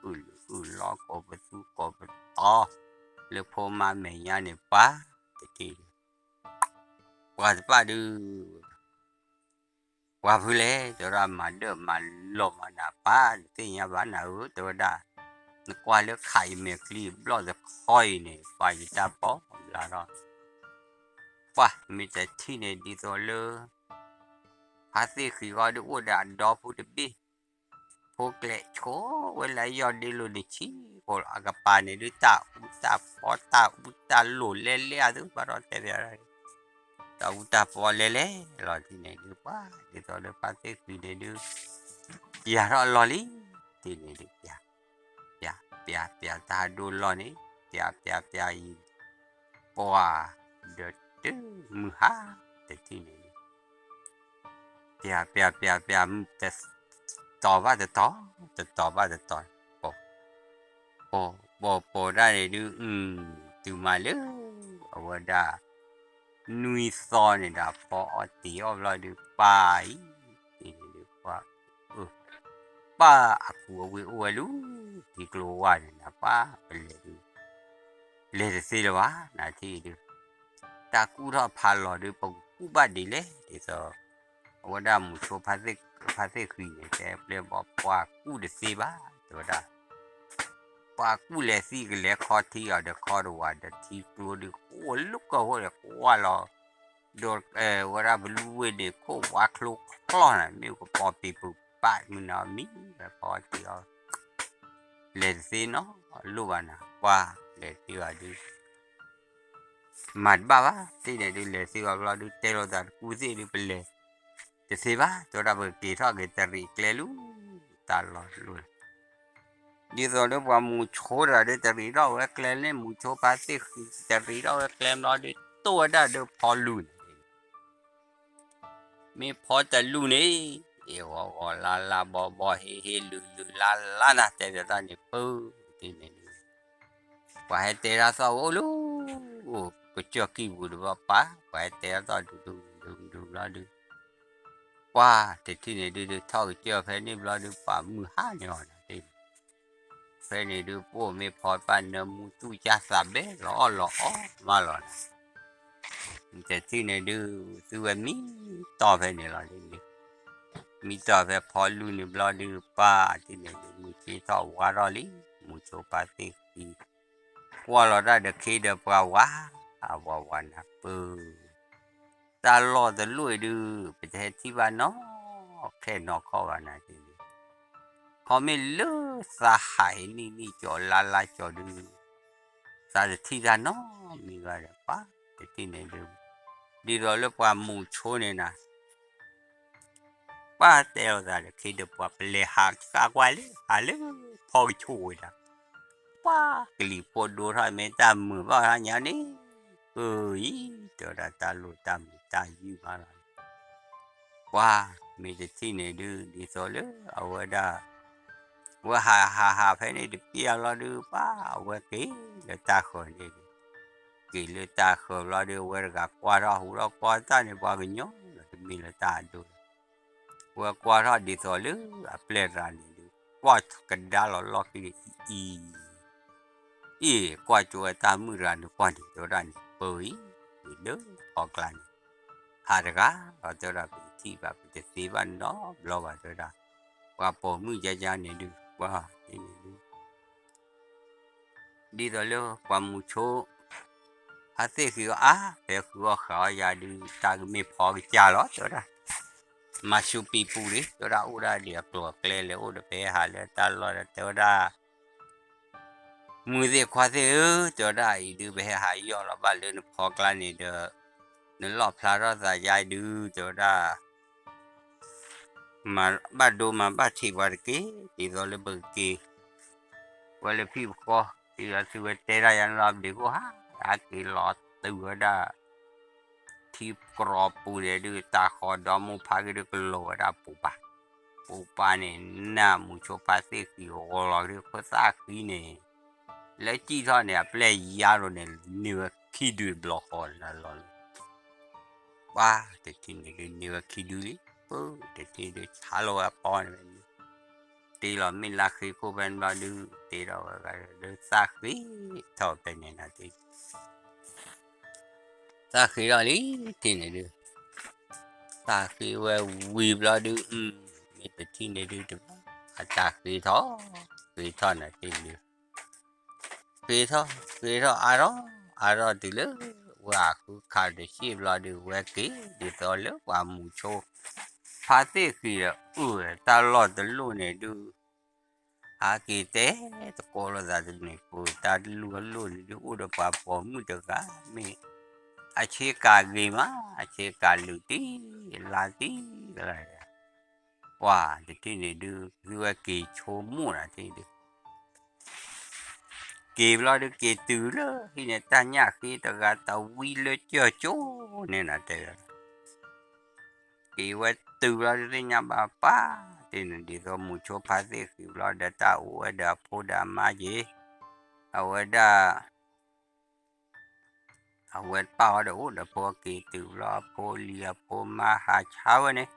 အုၣ်လီၤကိးပသူကိးပတီၤ လၢဖိမါမဲာ်ညါန့ၣ် ပှၤတထံၣ်ဒုး ပှၤတပၣ်ဒုး ပှၤဖုလဲၣ် တဲဝဲဒၣ် မၤဒၢၣ်မၤလီၤမၤနၤပၢ် တသ့ၣ်ညါဘၣ်နၤဧၢ တဲဝဲဒၣ်, နကွၢ်လၢခးယမဲာ်ချံဘျီၣ်တခီအံၤန့ၣ် ပှၤယတၢ်ပီၢ်ဘျါထီၣ်, ပှၢ်မ့ၢ်တထံၣ်န့ၣ်ဒ်သိးလၢ ဖါသ့ၣ်ဃံဂီဒုးအိၣ်ဒီးအဒီဖိတဘ့ၣ်, ဖိကျဲးဆိဝဲလၢအယီၢ်ဒ့လိာ်န့ၣ်ဆံးဃိးလီၤ အကပၤန့ၣ်ဒုး တၢ်အူတၢ်ဖီ တၢ်အူတၢ်လိာ်လဲလဲအသုဘၣ်ဒီးတဲဘၣ် တၢ်အူတၢ်ဖီလဲလဲလီၤတံၢ်န့ၣ်ဒုး ပှၤဒ်သိးလၢဖါသ့ၣ်ဃံန့ၣ်ဒုး ပျၢ်ထီၣ်အလီၢ်လံ, တံၢ်န့ၣ်ဒုး ပျၢ်, ပျၢ် ပျၢ် ပျၢ်တၢ်ဟးဒိလီၢ်န့ၣ်, ပျၢ် ပျၢ် ပျၢ်အံၤ, ပှၤ, ဒီးတုၤမုၢ်ဟါတထံၣ်န့ၣ်ဒုး ပျၢ် ပျၢ် ပျၢ် ပျၢ်, တတီၤဘၣ်တတီၤ, တတီၤဘၣ်တတီၤ, ပိာ်, ပိာ် ပိာ် ပိာ်ဒၣ်န့ၣ်ဒုး, တုၤမးလၢ အဝဲဒၣ် နွံသီန့ၣ်ဒီး ဖီအီၣ်တ့ၤအီၣ်ဘျီဒုး ပၢ်အံၤ, တ့ၢ်န့ၣ်ဒုး ပၢ်, ပၢ်အကူအဝ့ၢ်အိၣ်ဝဲလၢ ထံကျိဝါန့ၣ်ဒီး ပၢ်ပလဲၤဒုး လဲၤတသ့လၢၤဘၣ် နထံၣ်ဒုး တၢ်ကူၣ်ထီၣ်ဖးလီၤဒုး ပကကူၣ်ဘၣ်ဒ်လဲၣ် ဒ်သိး အဝဲဒၣ်မုဆိဖါသ့ၣ်ဃံန့ၣ် တဲပျဲၢ်ဘီ ပှၤကူၣ်တသ့ဘၣ် တဲဝဲဒၣ်, ပှၤကူၣ်လဲၤသံကလဲၤခီထံအီၤဒီး ခီတဝးဒီး ထံကျိဒုးအိၣ်လၢကဝီၤဒီး ကွၢ်လီၤ ဒီးဝဲဒၣ်ပလူဝ့ၢ်န့ၣ် ခိၣ်ဝါချိချီၣ်န့ၣ် မ့ၢ်ကပီၤပံၤပူၤပာ်မုၢ်နီၤမံၤ ဖီအီၣ်တ့ၤအီၣ် လဲၤတသ့နီတလိၣ်ဘၣ်နၤ ပှၤလဲၤသ့ဘၣ်ဒုး မၤတဘၣ်ဘၣ် သ့ၣ်န့ၣ်ဒုး လဲၤသ့ဘၣ်ဘျီဒုး တဲလိာ်သးတကူသ့ၣ်ဒုး ပလဲၤတသ့ဘၣ် တဲဝဲဒၣ် ပကက့ၤထီၣ်က့ၤတရံးကျဲလၢ တၢ်လီၢ်တလိၣ်န့ၣ် ဒ်သိးလၢပှၤမုဆိတဂၤဒုး တရံးထီၣ်ဝဲကျဲန့ၣ် မုဆိဖါသ့ၣ်ဃံ တရံးထီၣ်ဝဲကျဲဘျီဒုး တိၢ်ဝဲဒၣ်ဒီးဖီလူၤန့ၣ် မ့ၢ်ဖီတလူၤန့ၣ် အ့ၣ်ဂီၤဂီၤလါလါဘီဘီ ဟ့ၣ်ဟ့ၣ်လုာ်လုာ်လါလါနၤ တဲပျးတၢ်န့ၣ် ပၢ်တထံၣ်န့ၣ်ဒုး ပှၤဟဲတဲတၢ်သီၣ်အိၣ်လၢ ကစၢၢ်ကံၢ်ပူၤတဘျီပၢ် ပှၤဟဲတဲတၢ်သီၣ်ဒုးဒုးဒုးဒုးဘျီဒုး ပှၤတထံၣ်န့ၣ်ဒုးဒုး ထီၣ်ကစၢၢ်ဖဲန့ၣ်ဘျီဒုး ပှၤမုၢ်ဟါန့ၣ်အီၤနၤတ့ၢ် ဖဲန့ၣ်ဒုး ပအိၣ်မ့ၢ်ဖီပၢ်နၢမူသူၣ်ကၢ်သးဘဲလီၤအီၣ်လီၤအီမးလီၤနၤ တထံၣ်န့ၣ်ဒုး သုဝဲမံတီၢ်ဖဲန့ၣ်လီၤလံ မံတီၢ်ဖဲဖီလူၤန့ၣ်ဘျီဒုး ပၢ်တထံၣ်န့ၣ်ဒုး မုၢ်ဆ့ၣ်ထီၣ်ဝါထီၣ်လံ မုဆိဖါသ့ၣ်ဃံ ကွၢ်လီၤတၢ်ဒီးခ့ဒီးပှၤဝါ အဝၤဝၤနၤပၢ် တၢ်လီၢ်တလိၣ်အံၤဒုး ပတဟဲထံၣ်ဘၣ်နီၤ ခဲနီၢ်ခီၣ်ဘၣ်နၤတ့ၢ်ဒုး ခီမ့ၢ်လၢသးဟးအံၤနံၣ်နံၣ်ကၠီၤလါလါကၠီၤဒုး သးတထံၣ်တၢ်နီတမံၤဘၣ်ဒီး ပှၤတထံၣ်န့ၣ်ဒုး ဒ်သိးလၢပှၤမုဆိန့ၣ်နၤ ပှၤတဲလိာ်သးဒီးခ့ဒီးပှၤပလဲၤဟးဃးကွၢ်လၢ ဟးလၢဖီကဆိၣ်ဝဲဒၣ် ပှၤကလံၤဖိဒိထီၣ်မ့ၢ်တၢ်မုာ်ဘၣ်ဟါညါန့ၣ် အၢအံၤ တဲဝဲဒၣ်တၢ်လိၣ်တၢ်မုာ်တၢ်ယုၢ်မးလီၤ ပှၤမ့ၢ်တထံၣ်န့ၣ်ဒုး ဒ်သိးလၢအဝဲဒၣ် ဝဲဟးဟးဟးဖဲန့ၣ်တပျၢ်လီၤဒုး ပှၤအဝဲက့ၤလၢတၢ်ဃၢၤန့ၣ်ဒုး က့ၤလၢတၢ်ဃၢၤဘျီဒုး အဝဲတဂၤကွၢ်ထီၣ်ဟူထီၣ်ကွၢ်တၢ်န့ၣ် ပှၤကညီလီၤတမ့ၢ်လၢတၢ်အဒိ ဝဲကွၢ်ထီၣ်ဒ်သိးလၢအပျဲၢ်တဂၤန့ၣ်ဒုး ကွၢ်ကဒါလီၤလီၢ်ခံန့ၣ်အံၤ အ့ၣ် ကွၢ်ကၠိဝဲတၢ်မုၣ်တဂၤန့ၣ်ကွၢ်န့ၣ် တဲဝဲဒၣ်န့ၣ် ပၢ်အံၤ ဒ်လၢဖီကျါန့ၣ် ဟးတဂၤလီၤ တဲဝဲဒၣ် ပတထံၣ်ဘၣ် ပတသ့ဘၣ်နီတဘျီဘၣ် တဲဝဲဒၣ် ပှၤပိာ်မုၣ်ယါယါန့ၣ်ဒုး ပှၤန့ၣ်ဒုး ဒ်သိးလၢပှၤမုဆိ ဖါသ့ၣ်ဃံအီၤအါ ဖဲဃုအီၣ်ဃးအီၣ်ယၤဒုး တၢ်ကမ့ၢ်ဖီကစၢ်လီၤ တဲဝဲဒၣ် မၤဆူပံၤပူၤလံ တဲဝဲဒၣ် အိၣ်ဒၣ်ဒံးအကျိၤအကျဲလဲၣ် အိၣ်ဒီးဖဲဟးလၢတၢ်လီၢ်ဒီး တဲဝဲဒၣ် မုၢ်သ့ၣ်ခွါသ့ၣ်ဧၢ တဲဝဲဒၣ် အံၤဒုး ပဟဲဟးယီၢ်လီၤဘၣ်လၢနဖီကျါန့ၣ်ဒီး နလီၣ်ဖျါထီၣ်သးယါအံၤဒုး တဲဝဲဒၣ် မၤဘၣ်ဒိမၤဘၣ်ထံးပှၤတက့ၢ် ဒ်သိးလၢပကက့ၤ ဝဲလၢဖံၣ်ပဃီ ဒ်သိးသုဝဲတဲတၢ်ယါန့ၣ်လီၤ ပဒ့ခိၣ်ဟး ဟးက့ၤလီၤတုၤဝဲဒၣ် ထံကရီပူၤန့ၣ်ဒုး တၢ်ဃီဒီမိၢ်ဖါက့ၤဒုးကလီၤဝဲဒၣ်ပူၤပၢ်, ပူၤပၢ်န့ၣ် နၢ်မူဆိဖါသ့ၣ်ဃံဂီၤလီၤဒုး ခိၣ်သၣ်ဃံန့ၣ် လၢစံၣ်ထီၣ်န့ၣ် အပျဲၢ်ယါလိၤန့ၣ် န့ၢ်ဝဲခံဒုတဘျီဃီန့ၣ်လီၤလီၤ ပှၤတထံၣ်န့ၣ်ဒုးန့ၢ်ဝဲခံဒုလံ, ပၢ်တထံၣ်ဒုးဆါလီၤဝဲအပီန့ၣ်ဝဲန့ၣ်, တ့လီၤမ့ၢ်လါဃ့ခိၣ်ဖဲန့ၣ်ဘျီဒုး တ့ထီၣ်ဝဲဂၤဒုးသၣ်ဃ့ထီၣ်ဖဲန့ၣ်နၤတ့ သၣ်ဃ့ထီၣ်လံတ့န့ၣ်ဒုး, သၣ်ဃ့ဝဲဝံၤဘျီဒုး မ့ၢ်တထံၣ်န့ၣ်ဒုးတဘၣ် အတၢ်ဃ့ထီၣ်, ဃ့ထီၣ်နၤတ့ဒုး ဃ့ထီၣ်, ဃ့ထီၣ်အါထီၣ်, အါထီၣ်တုၤလၢ ဝဲအဃုခးတစံၣ်ဘျီဒုး ဝဲက့ၤဒ်သိးလၢပှၤမူဆိ ဖါသ့ၣ်ဃံဒီး အုၣ်ဝဲတၢ်လီၢ်တလိၣ်န့ၣ်ဒုး ဟးက့ၤတဲသကိးလိာ်သးတန့ၢ်ပူၤ တၢ်တလိၣ်အလိၣ်န့ၣ်ဒုး အိၣ်ဒီးပှၤပိာ်မုၣ်တဂၤ မ့ၢ် အဆ့ကၤဂ့ၤမး အဆ့ကၤလုာ်တံၢ် လါတံၢ်ကလါ ပှၤတထံၣ်န့ၣ်ဒုး သုဝဲက့ၤဆိကမိၣ်နၤတ့ဒုး က့ၤဘျီဒုးက့ၤတုၤလၢဟံၣ်န့ၣ် တၢ်ညၣ်ဃ့တဂၤတဝံလၢကၠၢၢ်ကၠိန့ၣ်နၤတဲ က့ၤဝဲတုၤဘျီဒုးသ့ၣ်ညါဘၣ်ပှၤ တ့န့ၣ်ဒ်သိးမူဆိဖါသ့ၣ်ဃံဘျီဒီးတၢ်အိၣ်ဝဲဒီးအဖိဒီးအမါက့ၤ အဝဲဒၣ် အဝဲပာ်အီၤဒီးအိၣ်ဒီးဖိက့ၤတုၤဘျီ အဖိလံၤအဖိမါဟးဆါဝဲန့ၣ်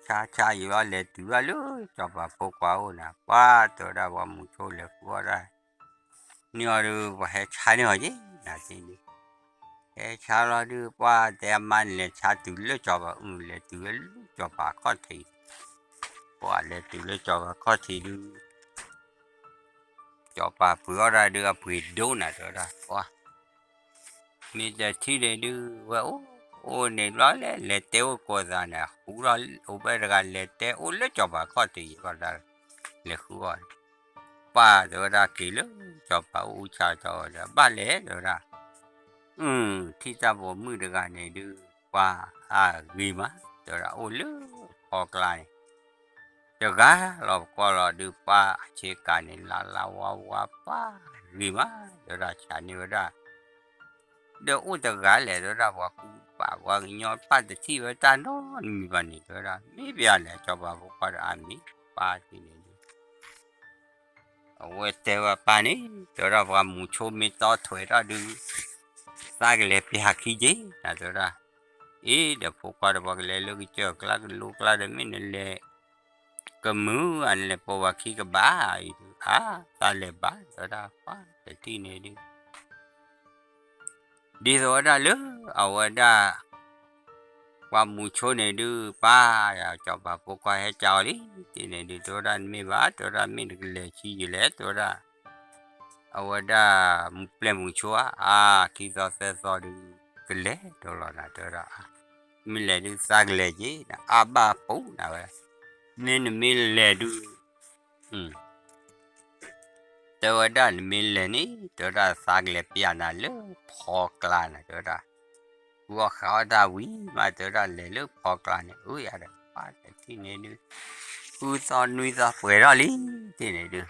ဆါဆါယံၤဘျီလဲၤတုၤဘၣ်လၢစီၤပၤဖိခွါအိၣ်နၤ ပှၤတဲဝဲဒၣ်ပှၤမူဆိလဲၤဃုအီၣ်တၢ် န့ၢ်အီၤဒုး ပှၤဟဲဆါန့ၢ်အီၤက့ၤ နၤတ့ဒုး ဟဲဆါလီၤဒုး ပှၤတဲအမါန့ၣ်လဲၤဆါတုၤလၢစီၤပၤအုၣ် လဲၤတုၤဝဲလၢစီၤပၤခီၣ်ထံး ပှၤလဲၤတုၤလၢစီၤပၤခီၣ်ထံးဒုး စီၤပၤပှ့ၤအီၣ်တၢ်ဒုး အပှ့ၤဒိၣ်နၤတဲဝဲဒၣ် ပှၤ မ့ၢ်တထံၣ်န့ၣ်ဒုး ဝဲအိၣ်အိၣ်န့ၣ်ဘျီလဲၤ လဲၤတဲအိၣ်ကိးသးန့ၣ် ဟူထီၣ်အိၣ်ဖဲတဂၤ လဲၤတဲအိၣ်လၢစီၤပၤခီၣ်ထံးယံၤဘၣ်တၢ် လဲၤဃုအီၣ် ပှၤတဲဝဲဒၣ်က့ၤလၢ စီၤပၤအိၣ်ဆါတီၤဒီး ဘၣ်လဲၤတဲဝဲဒၣ် ထံၣ်တၢ်ပိာ်မုၣ်တဂၤန့ၣ်ဒုး ပှၤအဂ့ၤမး တဲဝဲဒၣ် အိၣ်လၢဖီကျါန့ၣ် တဂၤလီၤပကွၢ်လီၤဒုး ပှၤအဆ့ကၤန့ၣ် လါလါဝါဝါ ပှၤဂ့ၤမး တဲဝဲဒၣ် ဆါန့ၢ်ဝဲဒၣ် ဒီးအိၣ်တဂၤလဲၣ် တဲဝဲဒၣ် ပှၤကူပာ်ပှၤကညီ ပၢ်တထံၣ်ဝဲတၢ်နီတမံၤဘၣ်န့ၣ် တဲဝဲဒၣ် မ့ၢ်ပယၤလဲၣ် စီၤပၤဖိခွါဒီး အါမ့ၢ် ပၢ်တ့န့ၣ်ဒုး အဝဲတဲဝဲပၢ်န့ၣ် တဲဝဲဒၣ် ပှၤမူဆိမ့ၢ်တီထွဲထီၣ်ဒုး သးကလဲၤပျၢ်ခံက့ၤ နၤတဲဝဲဒၣ် အ့ ဒီးဖိခွါဒီးပှၤကလဲၤလၢကစၢၢ်ကျါကလိကျါဒီး မ့ၢ်နလဲၤ ကမုာ်ဧါ နလဲၤပိာ်ပှၤခံကဘၣ်အံၤဒုး အါ သးလဲၤဘၣ် တဲဝဲဒၣ် ပှၤတထံၣ်န့ၣ်ဒုး ဒ်သိးဝဲဒၣ်လၢ အဝဲဒၣ် ပှၤမူဆိန့ၣ်ဒုး ပၢ် စီၤပၤဖိခွါဟဲကၢအီၤလံ တ့န့ၣ်ဒုး တဲဝဲဒၣ် နမ့ၢ်ဘၣ် တဲဝဲဒၣ် မ့ၢ်နကလဲၤဆံးယံာ်လဲၣ် တဲဝဲဒၣ် အဝဲဒၣ် မူပျဲၢ်မူဆိဧါ အါ ခံသီသၢသီဒုး ကလဲၤဒီးလီၤနၤ တဲဝဲဒၣ် မ့ၢ်လဲၤဒုးသးကလဲၤက့ၤ အါဘၣ်ပူၤနၤဝဲ မ့ၢ်နမ့ၢ်လဲၤဒုး တဲဝဲဒၣ် နမ့ၢ်လဲၤန့ၣ် တဲဝဲဒၣ် သးကလဲၤပျၢ်နၤလၢဖီကျါနၤ တဲဝဲဒၣ် ဃုအီၣ်ဃးအီၣ်တၢ်ဝံၤမး တဲဝဲဒၣ် လဲၤလၢဖီကျါန့ၣ် အၢ ယၤဒီး ပၢ်တထံၣ်န့ၣ်ဒုး ဃုသီနွံသီပှဲၤထီၣ်လံ တ့န့ၣ်ဒုး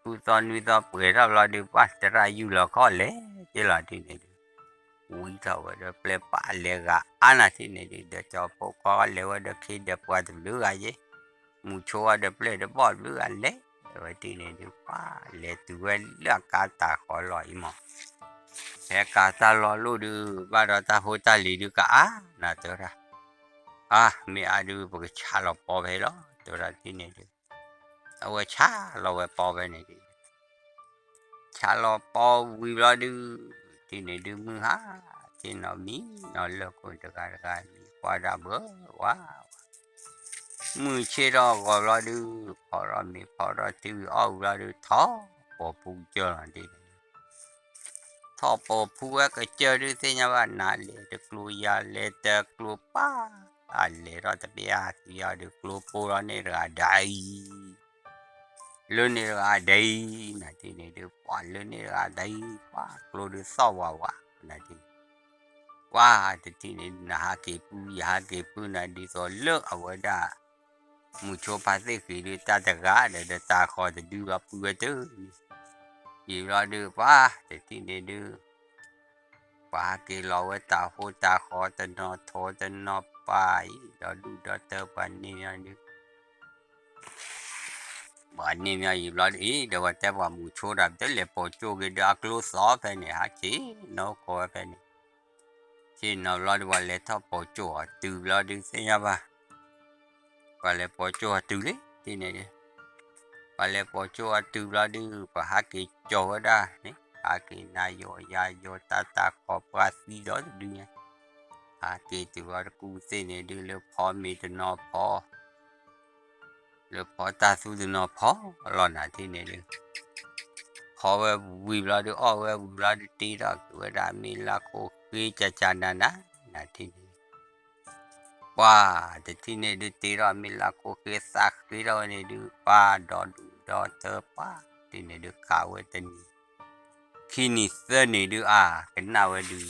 ဃုသီနွံသီပှဲၤထီၣ်ဘျီဒုး ပှၤသရၣ်ယူၢ်လီၤခီၣ်လဲၤ တ့လီၤတ့န့ၣ်ဒုး ဝံထီၣ်ဝဲဒီးပျဲၢ်ပၢ်လဲၤဂၤအါနၤတ့န့ၣ်ဒုး ဒီးစီၤဖိခွါလဲၤဝဲဒီးခ့ဒီးပှၤတဘျုးဂၤယ့ၢ် မူဆိဝဲဒီးပျဲၢ်ဒီးဘီၣ်တဘျုးဂၤလဲၤဝဲတ့န့ၣ်ဒုး ပှၤလဲၤတုၤဝဲလၢအကါတၢ်ဃီလီၤအံၤမး ဖဲကါတၢ်လီၢ်လိၣ်ဒုး ဘၣ်ဒီးတၢ်ဖိတၢ်လံၤဒုးကအါနၤ တဲဝဲဒၣ် အါ မ့ၢ်အါဒုး ပကဆါလီၤပီဖဲလီၤ တဲဝဲဒၣ်တ့န့ၣ်ဒုး အဝဲဆါလီၤဝဲပီဖဲန့ၣ်ဒုး ဆါလီၤပီဝံၤဘျီဒုး တ့န့ၣ်ဒုး မုၢ်ဟါ တ့နီၢ်မံနီၢ်လၢၢ်ခိၣ်တဂၤတဂၤ မံကွၢ်ဒၣ်ဘၢဝါ မုၢ်ဆ့ၣ်ထီၣ်ဂီၤဘျီဒုး ဖီထီၣ်မ့ၤဖီထီၣ်တုၤအီၣ်ဝံၤဘျီဒုး ထီၣ်ပိာ်ဖူကစၢၢ်လီၤတ့န့ၣ်ဒုး ထီၣ်ပိာ်ဖူဝဲကစၢၢ်ဒုး သ့ၣ်ညါဘၣ် နၤလဲၤတကျိၤယၤလဲၤတကျိၤပၢ် အလဲၤထီၣ်တပျၢ်သံအီၤဒုး ကျိၤပိာ်လီၤန့ၣ်တဂၤဒၣ်အံၤ လၢန့ၣ်တဂၤဒၣ်အံၤ နၤတ့န့ၣ်ဒုး ပှၤလၢန့ၣ်တဂၤဒၣ်အံၤ ပှၤကျိၤဒုးသီၣ်ဝးဝး နၤတ့ ပှၤတထံၣ်န့ၣ် နဟးက့ၤပုၢ် ယဟးက့ၤပုၢ်နၤ ဒ်သိးလၢအဝဲဒၣ် မူဆိဖါသ့ၣ်ဃံးဒုး တၢ်တဂၤဒီး ဒီးတၢ်ဃီတဒုလီၤပုၢ်ဝဲတန့ၣ် ယံာ်ဘျီဒုး ပှၤတထံၣ်န့ၣ်ဒုး ပှၤဟးက့ၤလီၤဝဲတၢ်ဟိတၢ်ဃီတနီၤထိးတနီၤပၢ်အံၤ ဒီဒူၣ်ဒီထၢပှၤန့ၢ်မီဒုး ပှၤန့ၢ်မီအံၤဘျီဒုးအံၤ ဒီးဝဲတဲပှၤမူဆိတၢ် ပတလဲၤပိာ်ကၠိက့ၤဒီးအကျိသီဖဲန့ၣ် ဟးက့ၤနီၢ်ကီၢ်ဝဲဖဲန့ၣ် ဆ့ၣ်နီၤဘျီဒုး ပှၤလဲၤထီၣ်ပိာ်ကၠိအီၤတုၤဘျီဒုးသ့ၣ်ညါဘၣ် ပှၤလဲၤပိာ်ကၠိအီၤတုၤလံ ထံၣ်န့ၣ်ဒုး ပှၤလဲၤပိာ်ကၠိအီၤတုၤဘျီဒုး ပှၤဟးက့ၤကၠီၤဝဲဒၣ်န့ၣ် ဟးက့ၤနၤယိာ်ယၤယိာ် တၢ်တၢ်ခီပှၢ်သံဒီးတဒုညါ ဟးက့ၤတုၤဘျီတကူသ့ၣ်န့ၣ်ဒုး လၢဖီမ့ၤတနီၤဖီ လၢဖီတၢ်သူတနီၤဖီလီၤနၤထံၣ်န့ၣ်ဒုး ဖီဝဲဝံၤဘျီဒုး အီၣ်ဝဲဝံၤဘျီဒုး တ့ထီၣ်က့ၤဝဲဒၣ်မ့ၢ်လၢခိၣ်ဃ့ကၢ်ကၢ်နၤနၤ နၤထံၣ်န့ၣ် ပှၤတထံၣ်န့ၣ်ဒုး တ့ထီၣ်မ့ၢ်လၢခိၣ်ဃ့သးဃ့ထီၣ်ဝဲန့ၣ်ဒုး ပှၤဒီဒူၣ်ဒီထၢပှၤ ထံၣ်န့ၣ်ဒုး ခးဝဲတနံၤ ခံနံၤသၢနံၤဒုး အါ ကနၣ်ဝဲဒုး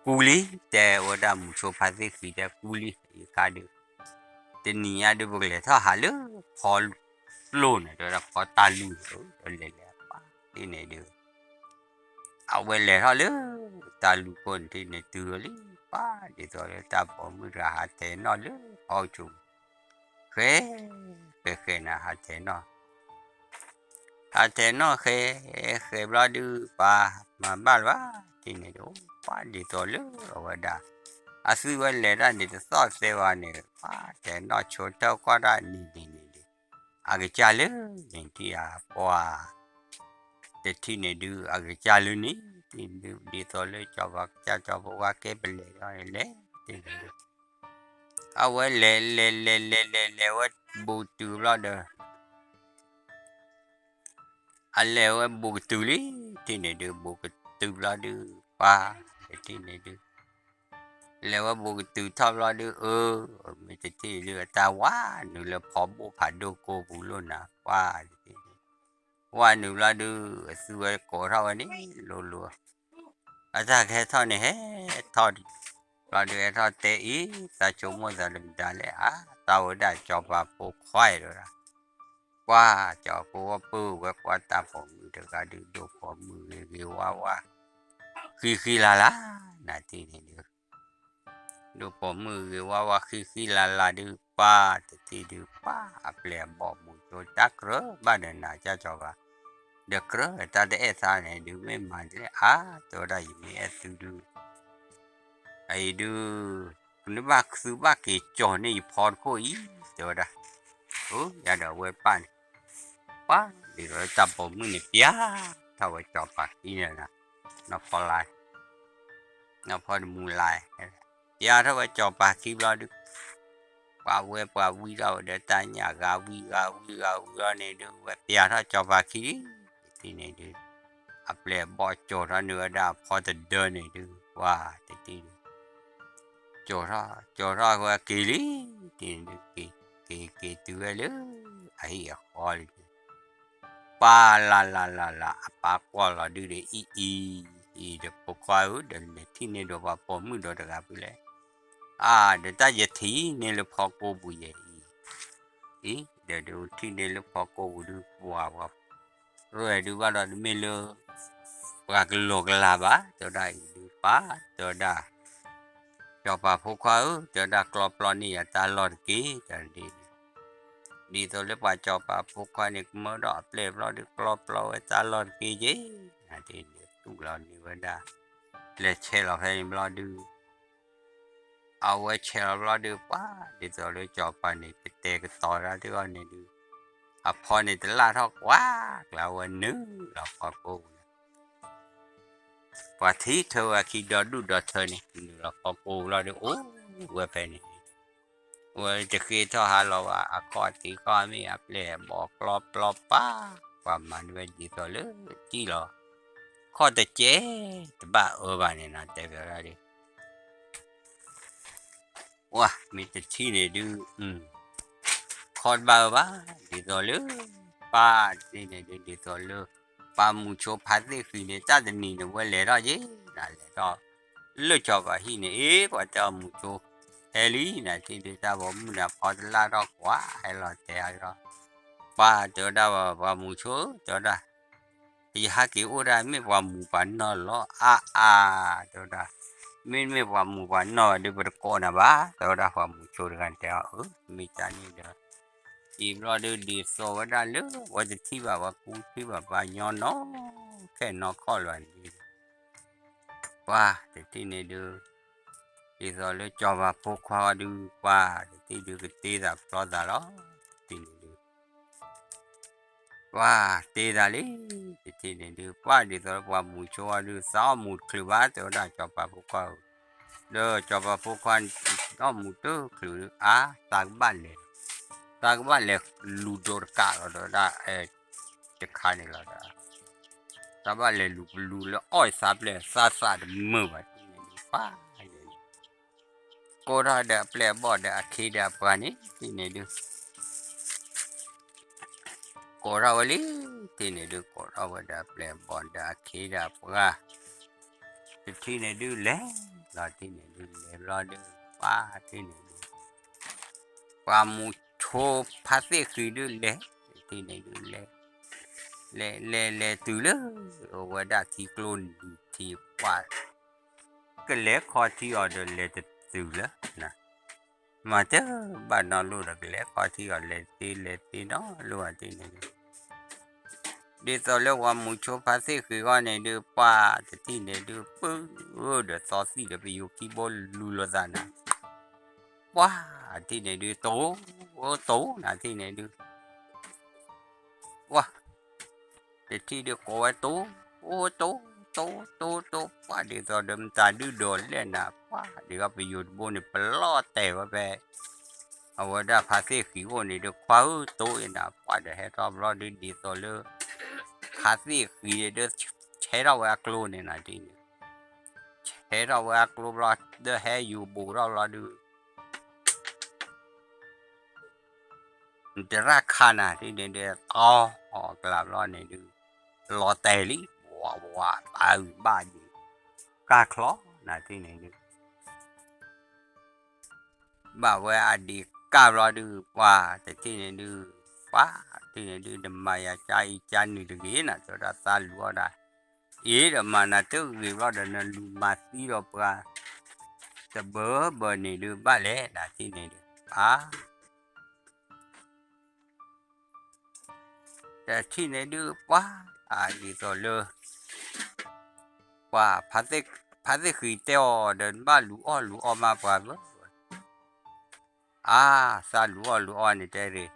ကူလံ တဲဝဲဒၣ်မူဆိဖါသ့ၣ်ဃံတဲကူလံ ယခါဒုး တနံၤညါဒုး ပကလဲၤထီၣ်ဟးလၢဖီပျိၢ်န့ၣ် တဲဝဲဒၣ်ဖီတၢ်လူၢ်န့ၣ် ဒီးလဲၤလဲၤပှၤထံၣ်န့ၣ်ဒုး အဝဲလဲၤထီၣ်လၢတၢ်လူၢ်ခိၣ်န့ၣ်ထံၣ်န့ၣ် တုၤလီၤလံ ပှၤဒ်သိးလၢတၢ်ပိာ်မုၣ်တဂၤ ဟးတဲာ်နီၣ်လၢဖီကၠိ ဃဲ ဃဲဃဲနၤ ဟးတဲာ်နီၣ် ဟးတဲာ်နီၣ်ဃဲ ဃဲဘျီဒုး ပှၤမၤဘၣ်လၢၤဘၣ် ထံၣ်န့ၣ်ဒုး ပှၤဒ်သိးလၢအဝဲဒၣ် အသုဝဲလဲၤတၢ်န့ၣ် တသီၣ်သဲဘၣ်န့ၣ် ပှၤတဲာ်နီၣ်ဆိထၢၣ်ကွၢ်တၢ်နံၤနံၤန့ၣ်ဒုး အကစၢ်လၢန့ၣ်ထံၣ်ဧါ ပှၤ တထံၣ်န့ၣ်ဒုး အကစၢ်လၢန့ၣ် ထံၣ်ဒုး ဒ်သိးလၢစီၤပၤကစၢ်စီၤဖိဝါကဲပလဲၤဒီးလဲၤ ထံၣ်န့ၣ်ဒုး အဝဲလဲၤလဲၤလဲၤလဲၤလဲၤလဲၤဝဲဘူးတုၤဘျီဒီး အလဲၤဝဲဘူးကတုၤလံ ထံၣ်န့ၣ်ဒုး ဘူးကတုၤဘျီဒုး ပှၤ တထံၣ်န့ၣ်ဒုး လဲၤဝဲဘူးကတုၤထီၣ်ဘျီဒုး အၢ မ့ၢ်တထံၣ်ဒုး အတၢ်ဝါနုာ်လၢဖီဘိၣ်ဖးဒိၣ်ကိးပူၤလိၣ်နၤ ပှၤ တထံၣ်ဒုး ဝါနုာ်ဘျီဒုး အသုဝဲကိးထီၣ်ဝဲန့ၣ် လိၤလိၤ အတၢ်ကဟဲထီၣ်န့ၣ် ဟဲထီၣ် ဘျီဒုးဟဲထီၣ်တဲအံၤ သးဆိကမိၣ်သးတမတၤလဲၣ် အါ သးဝဲဒၣ်စီၤပၤဖိခွါအံၤဒီး ကွၢ် စီၤပၤဖိခွါပၢဝဲကွၢ်တၢ်ပိာ်မုၣ်တဂၤဒုး ဒိၣ်ပိာ်မုၣ်ဂ့ၤဂ့ၤဝါဝါ ဃံဃံလၤလၤ နၤထံၣ်န့ၣ်ဒုး ဒိၣ်ပိာ်မုၣ်ဂ့ၤဝါဝါဃံဃံလၤလၤဒုး ပှၤတထံၣ်ဒုး ပှၤအပျဲၢ်အဘီၣ်မူဆိ တၢ်ကြၢးဘၣ်ဒီးနၤကၢ်စီၤပၤ ဒီးကြၢးတၢ်တအဲၣ်သးန့ၣ်ဒုး မ့ၢ်မၤဒ်လဲၣ် အါ တဲဝဲဒၣ် ယမ့ၢ်အဲၣ်သုဒုး အအံၤဒုး နဘၣ်သုဘၣ်က့ၤကၠီၤန့ၢ်ယဖီတခိၣ်အံၤ တဲဝဲဒၣ် အၢ ယၤဒီးအဝဲပၢ်န့ၣ် ပှၤ ဒ်သိးလၢတၢ်ပိာ်မုၣ်န့ၣ် ပျဲထီၣ်ဝဲစီၤပၤခံန့ၣ်လီၤ နီၢ်ဖီလာ် နီၢ်ဖီတမူၤလါ ပျဲထီၣ်ဝဲစီၤပၤခံဘျီဒုး ပှၤဝဲပှၤဝံထီၣ်ဝဲဒီးတၢ်ညၣ်ဂၤဝံဂၤဝံဂၤဝံအီၤန့ၣ်ဒုး ဝဲပျဲထီၣ်စီၤပၤခံလံ တထံၣ်န့ၣ်ဒုး အပျဲၢ်အဘီၣ်ကၠီၤထီၣ်န့ၢ်ဝဲဒၣ်အဖီတဒၢန့ၣ်ဒုး ပှၤတထံၣ်ဒုး ကၠီၤထီၣ် ကၠီၤထီၣ်ဝဲက့ၤလံ တထံၣ်န့ၣ်ဒုး က့ၤ က့ၤ က့ၤတုၤဝဲလၢ အဟံၣ်အဃီလံ ပၢ်လၢ်လၢ်လၢ်လၢ် အပၢ်ကွၢ်လီၤဒုးဒီး အံၤ အံၤ အံၤ ဒီးဖိခွါဧၢ ဒီးနထံၣ်န့ၢ်ဒီးပှၤပိာ်မုၣ်ဒီးတဂၤဖုလဲၣ် အါ ဒီးတၢ်ယထံၣ်န့ၢ်လၢဖီကိပူၤယဲၢ်အံၤ အံၤ ဒီးဒုးထံၣ်န့ၢ်လၢဖီကိပူၤဒုး ပှၤ ပှၤ ရဲၣ်ဒုးဘၣ်ဒီးတမ့ၢ်လၢ ပှၤကလီၤကလၤဘၣ် တဲဝဲဒၣ်အံၤဒုး ပၢ် တဲဝဲဒၣ် စီၤပၤဖိခွါဧၢ တဲဝဲဒၣ်ကျီပျီန့ၢ်ယၤတၢ်လီၢ်တက့ၢ် တဲဒ်န့ၣ် ဒ်သိးလၢပှၤစီၤပၤဖိခွါန့ၣ် ကမၢဒီးအပျဲၢ်ဘျီဒုး ကျီပျီဝဲတၢ်လီၢ်တက့ၢ်က့ၢ် နၤဒ်န့ၣ် တူၢ်လီၤန့ၢ်ဝဲဒၣ် လဲၤဆဲးလီၤဖဲန့ၣ်ဘျီဒုး အဝဲဆဲးလီၤဘျီဒုး ပှၤ ဒ်သိးလၢစီၤပၤန့ၣ် ကတဲာ်ကတီၤတၢ်တဂီၢ်န့ၣ်ဒုး အဖီန့ၣ်တလၢ်ထီၣ်ကွၢ် ကျါဝဲနုာ်လီၤဖီကိပူၤန့ၣ် ပှၤထံၣ်ထၢဝဲအခံဒီဒူၣ်ဒီထၢန့ၣ် နုာ်လီၤဖီကိပူၤလီၤဒုး အိၣ်ဝဲဖဲန့ၣ် ဝဲတဃ့ထီၣ်ဟးလီၤဘၣ် အခီၣ်ထံးခီၣ်မ့ၢ်အပျဲၢ်အဘီၣ်ကျီပျီပၢ် ပှၤမၤန့ၢ်ဝဲဒ်သိးလၢ စံၣ်လီၤ ခီၣ်တကဲ တဘၣ်အၢဘၣ်န့ၣ်နီၤ တဲဝဲဒၣ်ဒ် ဝဲ မ့ၢ်တထံၣ်န့ၣ်ဒုး ခီၣ်တဘၣ်အၢဘၣ် ဒ်သိးလၢ ပၢ်တထံၣ်န့ၣ်ဒုး ဒ်သိးလၢ ပှၤမူဆိဖါသ့ၣ်ဃံန့ၣ် တၢ်တနံၤန့ၣ် ဝဲလဲၤထီၣ်ယ့ၣ် နၤလဲၤထီၣ် လၢစီၤပၤဟံၣ်န့ၣ် အ့ ပှၤတဲအီၤမူဆိ ဟဲလံ နၤထံၣ်ဒုး တၢ်ပိာ်မုၣ်န့ၣ် အဖီတလၢ်ထီၣ်ကွၢ် ဟဲလီၤတဲအီၤ ပၢ်တဲဝဲဒၣ် ပှၤမူဆိ တဲဝဲဒၣ် ယဟးက့ၤအိၣ်ဒၣ်မ့ၢ်ပှၤမူးပှၤနီၢ်လီၤအါအါ, တဲဝဲဒၣ်, မ့တမ့ၢ်ပှၤမူးပှၤနီၢ်ဘၣ်ဒီး ပတကိးနၤဘၣ်, တဲဝဲဒၣ်ပှၤမူးဆိတဂၤန့ၣ်တဲအီၤ, အၢ မ့ၢ်ကန့ၣ်ဒီး, အံၤဘျီဒုးဒ်သိးဝဲဒၣ်လၢ ဝဲတထံၣ်ဘၣ်ဝဲကူထံၣ်ဘၣ်ပှၤညီနီၢ် ခဲနီၢ်ခီၣ်လီၤန့ၣ် ပှၤတထံၣ်န့ၣ်ဒုး, ဒ်သိးလၢစီၤပၤဖိခွါအီၤဒုး ပှၤတထံၣ်ဒုးကတ့သးဖျီသးလီၤ, တထံၣ်န့ၣ်ဒုး ပှၤတ့သးလံ, တထံၣ်န့ၣ်ဒုး ပှၤဒ်သိးလၢပှၤမူးဆိအီၤဒုး သးအီၣ်မူးတချုးဘၣ် တဲဝဲဒၣ်စီၤပၤဖိခွါဧၢ, ဒီးစီၤပၤဖိခွါ အီၣ်မူးတချုးဒုး အါ သးကဘၣ်လဲၤ, သးကဘၣ်လဲၤလူၤဒိးတကးလီၤ တဲဝဲဒၣ်, တခါန့ၣ်လီၤဒီး သးဘၣ်လဲၤလူၤပလူၤလၢအီၣ်သးပျဲၢ်သးသးတမုာ်ဘၣ် တထံၣ်န့ၣ်ဒုး ပှၤ ကိးထီၣ်ဒီးအပျဲၢ်အဘီၣ်ဒီးအခ့ဒီးအပှၤန့ၣ် တထံၣ်န့ၣ်ဒုး ကိးထီၣ်ဝဲလံ, တထံၣ်န့ၣ်ဒုး ကိးထီၣ်ဝဲဒီးအပျဲၢ်အဘီၣ်ဒီးအခ့ဒီးအပှၤ, တထံၣ်န့ၣ်ဒုးလဲၤလီၤ တထံၣ်န့ၣ်ဒုး လဲၤဘျီဒုး ပှၤတထံၣ်န့ၣ်ဒုး ပှၤမူးဆိဖါသ့ၣ်ဃံးဒုးလဲၤ, တထံၣ်န့ၣ်ဒုးလဲၤ, လဲၤလဲၤလဲၤတုၤလၢ အဝဲဒၣ်ထံကျိနံၤထံး ပှၤ ကလဲၤခီထံအီၤဒီးလဲၤတတုၤလၢ မၤတဘၣ်နီတလိဒီး ကလဲၤခီထံအီၤလဲၤတသ့လဲၤတသ့နီတလိ တထံၣ်န့ၣ်ဒုး ဒ်သိးလၢပှၤမူးဆိဖါသ့ၣ်ဃံးဂီၢ်န့ၣ်ဒုး ပှၤတထံၣ်န့ၣ်ဒုး ပုၢ်ဒီးသီသံၣ်ဒီးပယိၤခံဘိလူၤလိာ်သးနၤ, ပှၤတထံၣ်န့ၣ်ဒုး တိၢ် တိၢ်နၤ တထံၣ်န့ၣ်ဒုး ပှၤ တထံၣ်ဒုးကိးဝဲတိၢ်, အိၣ်တိၢ်, တိၢ်တိၢ်တိၢ် ပှၤဒ်သိးဒီးမတၤဒုၣ်ဒီးလဲၣ်နၤ ပှၤဒ်သိးပယိၤတဘိန့ၣ် ပလီၢ်တဲာ်ဝဲဖဲ အဝဲဒၣ်ဖါသ့ၣ်ဃံးအိၣ်န့ၣ်ဒုး ခွါဧၢတိၢ်အံၤနၤ ပှၤဒီးဟဲထီၣ်ဘျီဒုးဒ်သိးလၢ ဖါသ့ၣ်ဃံးဒုး ဆဲထီၣ်ဝဲအကျိန့ၣ်နၤ တထံၣ်န့ၣ် ဆဲထီၣ်ဝဲအကျိဘျီ ဒီးဟဲယူၤဘူးထီၣ်ဘျီဒုး နတရၣ်ခါနၤ တထံၣ်န့ၣ်ဒုး တီၢ်အီၤကျါဘျီန့ၣ်ဒုး လီၤတဲာ်လံ ဝးဝး တၢ်အုၣ်ဘၣ်ဒံး ကၢ်ချီနၤတထံၣ်န့ၣ်ဒုး ဘၣ်ဝဲအဒံးကၢ်ဘျီဒုး ပှၤတထံၣ်န့ၣ်ဒုး ပှၤတထံၣ်န့ၣ်ဒုး နမၤယၤကၢ်အံၤကၢ်နုာ်တဂ့ၤနၤ တဲဝဲဒၣ်သးလူၤအီၣ်ဒၣ် အ့ဒီးမၤနၤတဂ့ၤဘျီဒီး နလူၤမၤသံဒီးပှၤ တဘၢဘၢန့ၣ်ဒုး ဘၣ်လဲၣ်နၤတထံၣ်န့ၣ်ဒုး အါ တထံၣ်န့ၣ်ဒုး ပှၤ အဒ်သိးလၢ ပှၤ ဖါသ့ၣ်ဃံးတဲအီၤဒီး နဘၣ်လူၤအီၣ်လူၤအီမးပှၤဘၢ အါ သးလူၤအီၣ်လူၤအီန့ၣ်တဲရ့ၣ်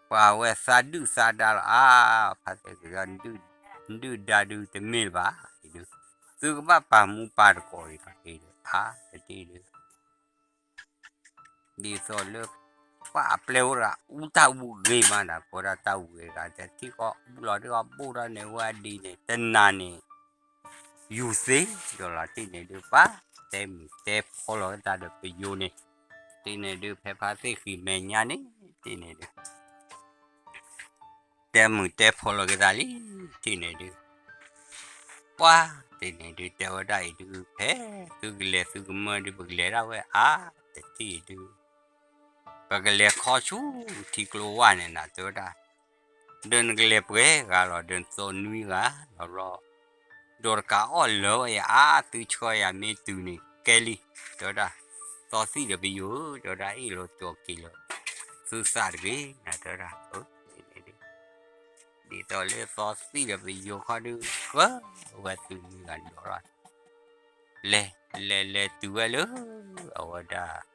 ပှၤဝဲသးဒုၣ်သးဒါလီၤ အါ ဖါသ့ၣ်ဃံး ဒုၣ်ဒါဒုးတမ့ၢ်လၢၤဘၣ် ဒုး သုကဘၣ်ပာ်မူပာ်တကိးအံၤ အါ တထံၣ်ဒုး ဒ်သိးလၢ ပှၤအပျဲၢ်အိၣ်တဂၤ အူတၢ်အူဂ့ၤမးနၤ ပဝဲဒၣ်တၢ်ဝံၤတဂၤ တထံၣ်ဃီအူလီၤဒုး အဘိၣ်ထီၣ်န့ၣ် ဝဲအဒံးန့ၣ် တနၤန့ၣ် ယူၤသ့ဒီးလီၤတထံၣ်န့ၣ်ဒုး ပှၤ တဲမုာ်တဲဖိလီၤက့ၤသးဒီးပယိၤန့ၣ် တထံၣ်န့ၣ်ဒုး ဖဲဖါသ့ၣ်ဃံးမဲာ်ညါန့ၣ် တထံၣ်န့ၣ်ဒုး တဲမုာ်တဲဖိလီၤက့ၤသးလံ တထံၣ်န့ၣ်ဒုး ပှၤ တထံၣ်န့ၣ်ဒုး တဲဝဲဒၣ်အံၤဒုး ဖဲသုကလဲၤသုကမၢဒုး ပကလဲၤဒၣ်ဝဲအါ တထံၣ်ဒုး ပကလဲၤခီဆူထံကျိဝၢ်န့ၣ်နၤ တဲဝဲဒၣ် ဒီးနကလဲၤပှဲၤဂၤလီၤ ဒီးနသိးနွံဂၤလီၤဘျီ ဒီးတကးအီၣ်လၢဝဲယၤအါ သုဆှၢယၤမ့ၢ်တုၤန့ၣ်ကဲလံ တဲဝဲဒၣ် သီသံၣ်ဒီးပယိၤ တဲဝဲဒၣ် အ့ၣ်လိာ်ကၠီၤက့ၤလၢ သုသးတဂ့ၤနၤ တဲဝဲဒၣ် ဒ်သိးလၢသီသံၣ်ဒီးပယိၤခီဒုး ဃၢဝဲသုးမုၢ်ဂၤဒီး လဲၤ လဲၤလဲၤတုၤဝဲလၢ အဝဲဒၣ်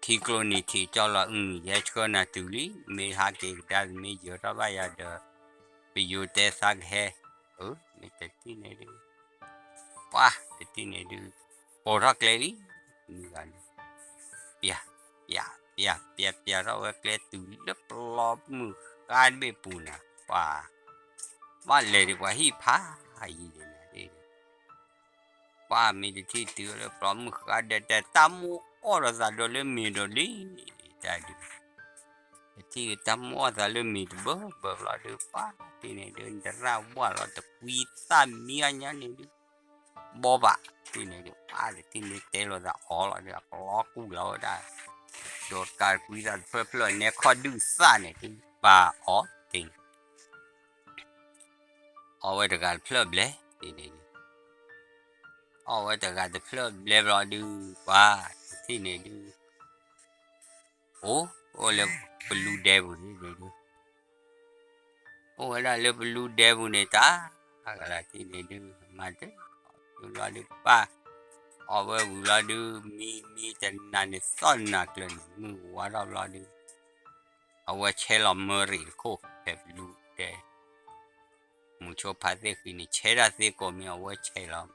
ထံကျိနံၤထံးကၠီလီၤ အု ယဲဆှၢနၤတုၤလံ မ့ၢ်ဟးက့ၤကဒါ မ့ၢ်ယၢၤထီၣ်ဘၣ်ယၤဒီး ပယိၤတဲသးကဟဲ အၢ မ့ၢ်တထံၣ်န့ၣ်ဒုး ပှၤ တထံၣ်န့ၣ်ဒုး ပိာ်ထီၣ်ကျဲလံ မုၢ်ဂၤန့ၣ် ပျး ပျး ပျး ပျး ပျးထီၣ်ဝဲကျဲတုၤလၢပျီမုၢ်ဃါတဘ့ၣ်ပူၤနၤ ပှၤ ဘၣ်လဲၤဒံးပှၤဟံၣ်ဖးယံၤဒံးနၤ ပှၤမ့ၢ်တထံၣ်တုၤလၢပျီမုၢ်ဃါဒီး တၢ်မိၣ်အီၣ်ဒီးသးဒီးလၢမ့ၤဒီးလံ တၢ်ဒုး တထံၣ်တၢ်မိၣ်အီၣ်သးလၢမ့ၤတဘၢဘၢဘျီဒုး ပှၤတထံၣ်န့ၣ်ဒုး နတရၣ်ဝၢ်လီၤတကွံသၣ်မံအညါန့ၣ်ဒုး ဘီဘၣ် တထံၣ်န့ၣ်ဒုး ပှၤတထံၣ်န့ၣ်တဲလိာ်သးအီၤလီၤဒုး အပျီကူၣ်လီၤဝဲဒၣ် ဒီးတကးတကွံသၣ်တဖျၢၣ်ဖျၢၣ်နဲခီၣ်ဒုၣ်သၣ်န့ၣ်ဒုး ပာ်အီၤတထံၣ်န့ၣ် အီၣ်ဝဲတဂၤတဖျၢၣ်ဘျဲၣ်န့ၣ်, အီၣ်ဝဲတဂၤတဖျၢၣ်ဘျဲၣ်ဘျီဒုး ပှၤတထံၣ်န့ၣ်ဒုး အိၣ်, အိၣ်လၢပလူဒဲပူၤန့ၣ်ဒုး, အိၣ်ဝဲဒၣ်လၢပလူဒဲပူၤန့ၣ် တၢ်ကလးထံၣ်န့ၣ်ဒုး မၤတဘျီဒုး ပၢ် အီၣ်ဝဲဝံၤဘျီဒုး မံမံတနၤန့ၣ် သီၣ်နၤကျၢၤန့ၣ် မုၢ်ဝါထီၣ်ဘျီဒုး အဝဲဆဲးလီၤမၢရံၣ်တခိၣ် ဖဲပလူဒဲ မုဆိဖါသ့ၣ်ဃံန့ၣ် ဆဲးတၢ်သ့ကိးမံၤ အဝဲဆဲးလီၤ,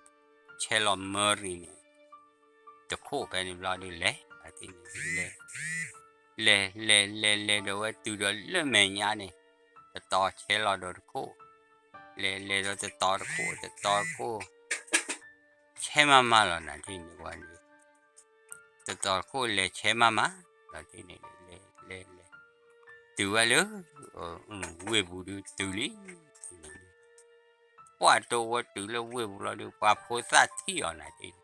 ဆဲးလီၤမၢရံၣ်န့ၣ် တခိၣ်ဖဲန့ၣ်ဘျီဒုးလဲၤ, အထံၣ်န့ၣ်ဒုးလဲၤ, လဲၤလဲၤလဲၤလဲၤဒီးဝဲတုၤဒီးလၢမဲာ်ညါန့ၣ် တတီၤဆဲးလီၤဒီးတခိၣ်, လဲၤလဲၤဒီးတတီၤတခိၣ် တတီၤတခိၣ် ဆဲးမးမးလီၤ နၤထံၣ်န့ၣ်ဝဲန့ၣ် တတီၤတခိၣ်လဲၤဆဲးမးမး နၤထံၣ်န့ၣ်လဲၤလဲၤလဲၤ တုၤဝဲလၢ ဝ့ၢ်ပူၤဒုးတုၤလံ, ပှၢ်တိဝဲတုၤလၢဝ့ၢ်ပူၤလီၤဒုး ပှၤဖိသၣ်ထံၣ်အီၤနၤထံၣ်န့ၣ်,